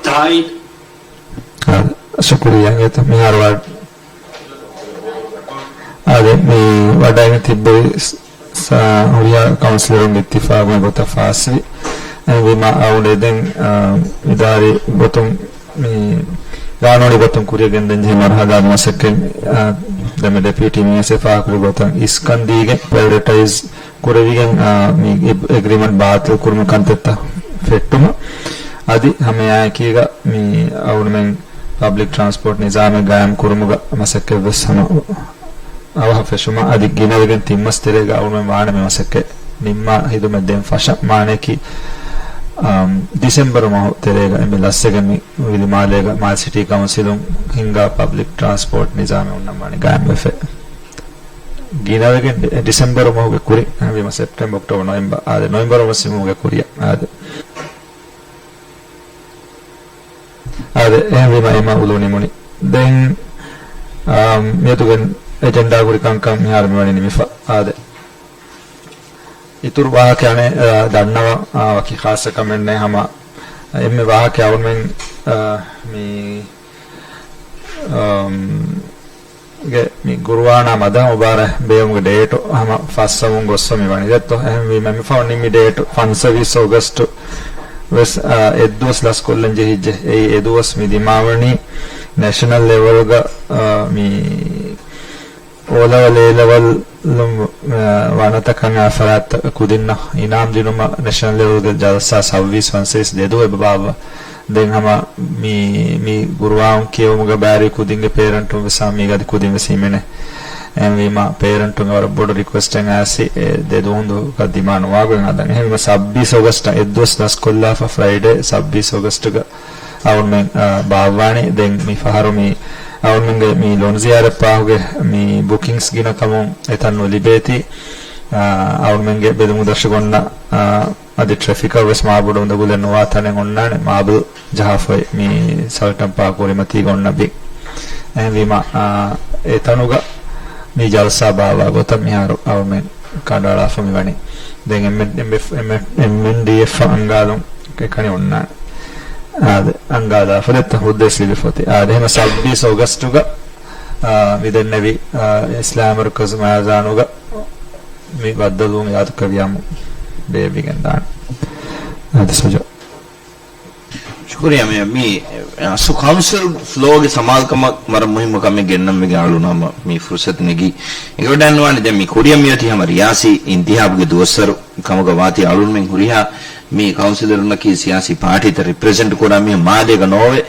ތާއީދު. އާދެ، ޝުކުރިއްޔާ. އިނގޭތޯ މިހާރު ވާ-، އާދެ، މި ވަޑައިގެން ތިއްބެވި ސ-، ސ-، ހުރިހާ ކައުންސިލަރުންގެ އިއްތިފާގުގެ ގޮތަށް ފާސްވި. އެހެންވީމަ އަޅުގަނޑު އެދެން، އާ، އިދާރީ ގޮތުން މި ގާނޫނީ ގޮތުން ކުރިއަށް ގެންދަން ޖެހޭ މަރުހަލާގެ މަސައްކަތް، އާ، ދެންމެ ޑެޕިއުޓީ މީހެއް ފާހަގަކުރި ގޮތަށް އިސްކަން ދީގެން ޕްރައިވެޓައިޒް ކުރެވިގެން، އާ، މި އެ-، އެގްރިމަންޓް ބާތިލް ކުރުމުގެ ކަންތައްތައް ފެއްޓުމަށް. އަދި ހަމައެއާއެކީގަ މި އަޅުމެން ޕަބްލިކް ޓްރާންސްޕޯޓް ނިޒާމެއް ގާއިމް ކުރުމުގަ މަސައްކަތްވެސް ހަމަ އަވަހަށް ފެށުމަށް އަދި ގިނަވެގެން ތިން މަސް ތެރޭގަ އަޅުމެން ވާނެ މި މަސައްކަތް ނިންމާ ހިދުމަތް ދޭން ފަށަން. މާނައަކީ، އާ، ޑިސެމްބަރު މަހު ތެރޭގަ އެންމެ ލަސްވެގެން މި ވިލިމާލޭގަ މާލެ ސިޓީ ކައުންސިލުން ހިންގާ ޕަބްލިކް ޓްރާންސްޕޯޓް ނިޒާމެއް އޮންނަން ވާނީ ގާއިމްވެފަ. ގިނަވެގެން ޑި-، ޑިސެމްބަރު މަހުގެ ކުރި، އެހެންވީމަ ސެޕްޓެމްބަރ، އޮކްޓޯބަރ، ނޮވެމްބަރ، އާދެ، ނޮވެމްބަރު މަސް މަހުގެ ކުރިއަށް. އާދެ. އާދެ، އެހެންވީމަ އެމަ އުލޫ ނިމުނީ. ދެން، އާ، މިއަދުގެ އެޖެންޑާ ހުރި ކަންކަން މިހާރު މިވަނީ ނިމިފަ. އާދެ. އިތުރު ވާހަކަ އަނެއް، އާ، ދަންނަވަން، އާ، ވަކި ޚާއްޞަ ކަމެއް ނެތް. ހަމަ އެންމެ ވާހަކަ އަޅުމެން، އާ، މި، އާ، ގެ މި ގުރުއާނާ މަދަހަ މުބާރާތް ބޭއްވުމުގެ ޑޭޓު ހަމަ ފައްސަވަމުން ގޮސްފަ މި ވަނީ ދެއްތޯ؟ އެހެންވީމަ މިފަހު ނިންމި ޑޭޓު ފަންސަވީސް އޮގަސްޓު ވެސް، އާ، އެއްދުވަސް ލަސްކޮށްލަން ޖެހިއްޖެ. އެއީ އެދުވަސް މި ދިމާވަނީ ނޭޝަނަލް ލެވަލްގަ، އާ، މި އޯ ލެވެލް، އޭ ލެވެލް ވަނަތަކަށް އައި ފަރާތްތައް ކުދިންނަށް އިނާމް ދިނުމަށް ނޭޝަނަލް ލެވެލްގެ ޖަލްސާ ސައްބީސް ފަންސަވީސް ދެދުވަހު އެބަ ބާއްވާ. ދެން ހަމަ މި، މި ގުރުއާން ކިޔެވުމުގަ ބައިވެރި ކުދިންގެ ޕޭރެންޓުން ވެސް ހަމަ މީގަ އަދި ކުދިން ވެސް ހިމެނޭ. އެހެންވީމަ ޕޭރެންޓުންގެ ވަރަށް ބޮޑު ރިކުއެސްޓެއް އައިސް އެ ދެ ދުވަހު ދުވަހަކަށް ދިމާ ނުވާގޮތް ހަދަން. އެހެންވީމަ ސައްބީސް އޮގަސްޓަށް އެއްދުވަސް ލަސްކޮށްލާފަ ފްރައިޑޭ ސައްބީސް އޮގަސްޓުގަ އަޅުމެން، އާ، ބާއްވާނީ. ދެން މި ފަހަރު މި އަޅުމެންގެ މި ލޮނުޒިޔާރަތް ފާހުގެ މި ބުކިންސް ގިނަ ކަމުން އެތަން ނުލިބޭތީ. އާ، އަޅުމެންގެ ބެލުމުގެ ދަށުގަ އޮންނަ، އާ، އަދި ޓްރެފިކަށް ވެސް މާބޮޑު އުނދަގުލެއް ނުވާ ތަނެއް އޮންނާނެ. މާބަލް ޖަހާފައި މި ސަލްޓަން ޕާކް ކުރިމަތީގަ އޮންނަ ބިން. އެހެންވީމަ، އާ، އެތަނުގަ މި ޖަލްސާ ބާއްވާ ގޮތަށް މިހާރު އަޅުމެން ކަނޑައަޅާފަ މިވަނީ. ދެން އެމް-، އެމް-، އެމް-، އެމްއެންޑީއެފް އަންގާލުން އެކަނި އޮންނާނެ. އާދެ، އަންގާލާފަ ދެއްތަ ހުއްދައިސް ލިބިފަ އޮތީ. އާދެ، އެހެން ސައްބީސް އޮގަސްޓުގަ، އާ، މި ދެންނެވި، އާ، އިސްލާމް މަރުކަޒު މައިދާނުގަ މި ބައްދަލުވުން ޔާދުކުރެއްވިޔާމު ބޭއްވިގެން ދާނެ. އާދެ، ސުޖޯ. ޝުކުރިއްޔާ. މި، މި އަސްލު ކައުންސިލް ފްލޯގެ ސަމާލުކަމަށް ވަރަށް މުހިއްމު ކަމެއް ގެންނަންވެގެން އަޅުން ހަމަ މި ފުރުސަތު ނެގީ. އެނގިވަޑައިގަންނަވާނެ ދެން މި ކުރިއަށް މިއޮތީ ހަމަ ރިޔާސީ އިންތިހާބުގެ ދުވަސްވަރު ކަމުގަ ވާތީ އަޅުންމެން ހުރިހާ މި ކައުންސިލަރުންނަކީ ސިޔާސީ ޕާޓީތައް ރިޕްރެޒެންޓް ކުރާ މީހުން މާލޭގަ ނޯވޭ،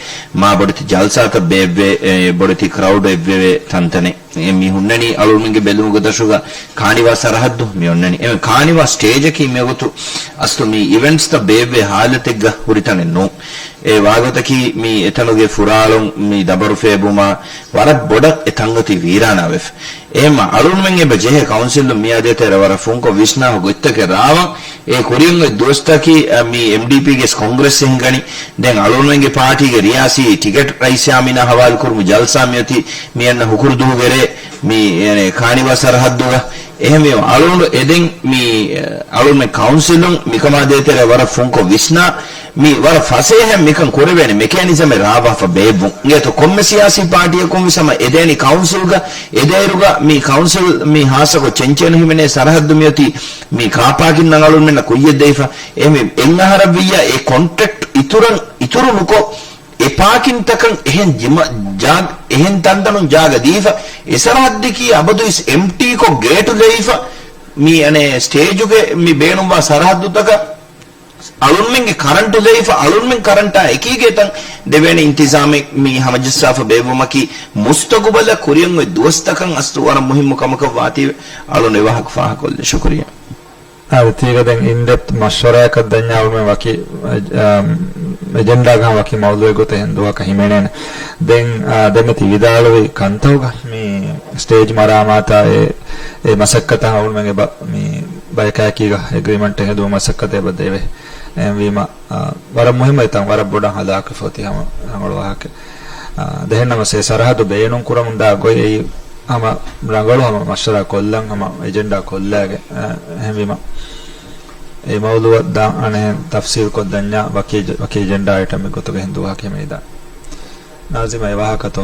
މާ ބޮޑެތި ޖަލްސާތައް ބޭއްވޭ، އެ، ބޮޑެތި ކްރައުޑް އެއްވެވޭ ތަންތަނެއް. އެ މި ހުންނަނީ އަޅުންމެންގެ ބެލުމުގެ ދަށުގަ ކާނިވާ ސަރަހައްދު މި އޮންނަނީ. އެ ކާނިވާ ސްޓޭޖަކީ މިވަގުތު އަސްލު މި އިވެންޓްސްތައް ބޭއްވޭ ހާލަތެއްގަ ހުރި ތަނެއް ނޫން. އެ ވާގޮތަކީ މި އެތަނުގެ ފުރާޅުން މި ދަބަރު ފޭބުމާ ވަރަށް ބޮޑަށް އެ ތަން އޮތީ ވީރާނާވެފަ. އެހެންމަ އަޅުންމެން އެބަ ޖެހޭ ކައުންސިލުން މިއާ ދޭތެރޭ ވަރަށް ފުންކޮށް ވިސްނާ ގޮތްތަކެއް ރާވަން. އެ ކުރިއަށް އޮތް ދުވަސްތަކީ، އަ، މި އެމްޑީޕީގެ ކޮންގްރެސް ހިނގަނީ. ދެން އަޅުންމެންގެ ޕާޓީގެ ރިޔާސީ ޓިކެޓް ރައީސް ޔާމީނާ ހަވާލުކުރުމު ޖަލްސާ މިއޮތީ މި އަންނަ ހުކުރު ދުވަހުގެ ރޭ މި، އެ، ކާނިވާ ސަރަހައްދުގަ. އެހެންވީމަ އަޅުން އެދެން މި، އަ، އަޅުންމެން ކައުންސިލުން މިކަމާ ދޭތެރޭ ވަރަށް ފުންކޮށް ވިސްނާ މި ވަރަށް ފަސޭހައިން މިކަން ކުރެވޭނެ މެކޭނިޒަމެއް ރާވާފަ ބޭއްވުން. އިނގޭތޯ ކޮންމެ ސިޔާސީ ޕާޓީއަކުން ވެސް ހަމަ އެދޭނީ ކައުންސިލްގަ އެދޭއިރުގަ މި ކައުންސިލް މި ހާއްސަކޮށް ޗެންޗޭނު ހިމެނޭ ސަރަހައްދު މިއޮތީ މި ކާޕާކިން އަޅުންމެންނަށް ކުއްޔަށް ދެވިފަ. އެހެންވެ އެއްއަހަރަށްވިއްޔާ އެ ކޮންޓްރެކްޓް އިތުރަށް، އިތުރު ނުކޮށް އެ ޕާކިންތަކަށް އެހެން ޖިމަ-، ޖާ-، އެހެން ތަންތަނުން ޖާގަ ދީފަ، އެ ސަރަހައްދަކީ އަބަދުވެސް އެމްޓީކޮށް ގޭޓު ލެވިފަ، މި އަނެއް ސްޓޭޖުގެ މި ބޭނުންވާ ސަރަހައްދުތަކަށް އަޅުންމެންގެ ކަރަންޓު ލެވިފަ، އަޅުންމެން ކަރަންޓާ އެކީގަ އެތަން ދެވޭނެ އިންތިޒާމެއް މި ހަމަޖައްސާފަ ބޭއްވުމަކީ މުސްތަގުބަލަށް ކުރިއަށް އޮތް ދުވަސްތަކަށް އަސްލު ވަރަށް މުހިއްމު ކަމަކަށް ވާތީވެ. އަޅުން އެ ވާހަކަ ފާހަގަކޮށްލި. ޝުކުރިއްޔާ. އާދެ، ތީގަ ދެން އިންޑެޕްތް މަޝްވަރާއަކަށް ދަންޏާ އަޅުމެން ވަކި، އަ، އެޖެންޑާގަ ވަކި މައުޟޫއެއް ގޮތަށް އެހެން ދުވަހަކަށް ހިމެނޭނެ. ދެން، އާ، ދެމެތި ވިދާޅުވި ކަންތައްގަ މި ސްޓޭޖް މަރާމާތާ އެ، އެ މަސައްކަތަށް އަޅުމެން އެބަ މި ބަޔަކާއެކީގަ އެގްރިމަންޓެއް ހެދުމަށް މަސައްކަތެއް އެބަ ދެވޭ. އެހެންވީމަ، އާ، ވަރަށް މުހިއްމު އެތަން ވަރަށް ބޮޑަށް ހަލާކުވެފަ އޮތީ ހަމަ ރަނގަޅު ވާހަކަ. އާ، ދެހެންނަމަސް އެ ސަރަހައްދު ބޭނުން ކުރަމުންދާ ގޮތް އެއީ ހަމަ ރަނގަޅު ހަމަ މަޝްވަރާ ކޮށްލަން ހަމަ އެޖެންޑާ ކޮށްލާގެ، އާ، އެހެންވީމަ އެ މައުޟޫއަށް ދާ އަނެއް ތަފްސީލް ކޮށްދަންޏާ ވަކި އެޖެ-، ވަކި އެޖެންޑާ އައިޓަމެއް ގޮތުގަ ހިނދު ވާހަކަ ހިމެނިދާނެ. ނާޒިމާ އެ ވާހަކަތޯ؟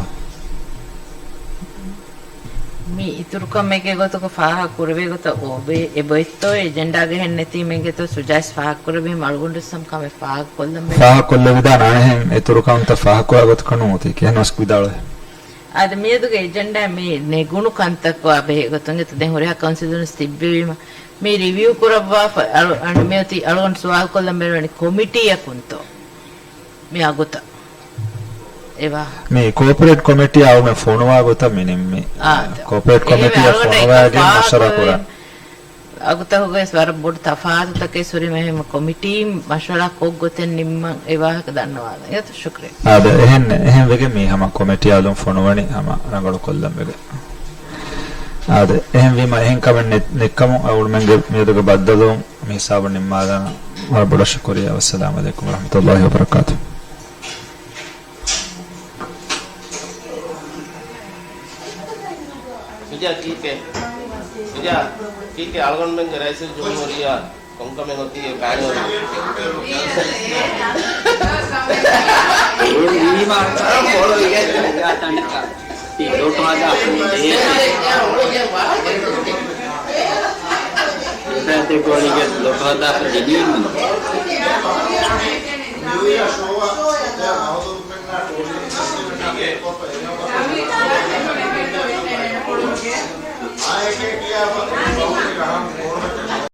މި އިތުރުކަމެއްގެ ގޮތުގަ ފާހަގަ ކުރެވޭ ގޮތަށް އޮވޭ އެބައޮތްތޯ؟ އެޖެންޑާގެ ހެން ނެތީމެންގެތޯ ސުޖާސް ފާހަގަ ކުރެވީމަ އަޅުގަނޑު ސަމް ކަމެއް ފާހަގަ ކޮށްލަން ބޭނުން. ފާހަގަ ކޮށްލެވިދާނެ އަނެއްހެން އިތުރު ކަންތައް ފާހަގަ ކުރާ ގޮތަކަށް ނޫން އޮތީ ކިހިނެއް ވެސް ވިދާޅުވޭ. އާދެ، މިއަދުގެ އެޖެންޑާ މި ނެގުނު ކަންތައް ވާ ބެހޭ ގޮތުން އެތަ ދެން ހުރިހާ ކައުންސިލުން ތިއްބެވީމަ މި ރިވިއު ކުރައްވާ ފަ-، އަޅު-، އަން މިއޮތީ އަޅުގަނޑު ސުވާލު ކޮށްލަން ބޭނުން ވަނީ ކޮމިޓީއަކުންތޯ؟ މި އަގުތައް އެވާ. މި ކޯޕަރޭޓް ކޮމިޓީ އަޅުގަނޑު ފޮނުވާ ގޮތަށް މި ނިންމީ. އާދެ. ކޯޕަރޭޓް އެހެންވެ ކޮމިޓީއަށް އަޅުގަނޑު ފޮނުވައިގެން މަޝްވަރާ ކުރާ. އަގުތަކުގައި ވެސް ވަރަށް ބޮޑު ތަފާތުތަކެއް ހުރި މެހެމަ ކޮމިޓީ މަޝްވަރާ ކޮށް ގޮތެއް ނިންމަން އެ ވާހަކަ ދަންނަވާލަން. އެތަ ޝުކްރިޔާ. އާދެ، އެހެން، އެހެން ވެގެން މީ ހަމަ ކޮމިޓީ އަލުން ފޮނުވަނީ ހަމަ ރަނގަޅު ކޮށްލަން ވެގެން. އާދެ، އެހެން ވީމަ އެހެން ކަމެއް ނެ-، ނެއްކަމުން އަޅުގަނޑުމެންގެ މިއަދުގެ ބައްދަލުވުން މި ހިސާބުން ނިންމާލަން. ވަރަށް ބޮޑަށް ޝުކުރިޔާ. ވައްސަލާމު ޢަލައިކުމް ވަރަޙްމަތުﷲި ވަބަރަކާތުހު. ސުޖާ ކީކޭ؟ ސުޖާ ކީކޭ؟ އަޅުގަނޑުމެންގެ ރައީސުލްޖުމްހޫރިއްޔާ ކޮންކަމެއް އޮތީ އެ ފައިނަލް؟ ލޮޓު ހަދާ ދޭ. ލޮޓު ހަދާ ދޭ. ލޮޓު ހަދާ ދޭ.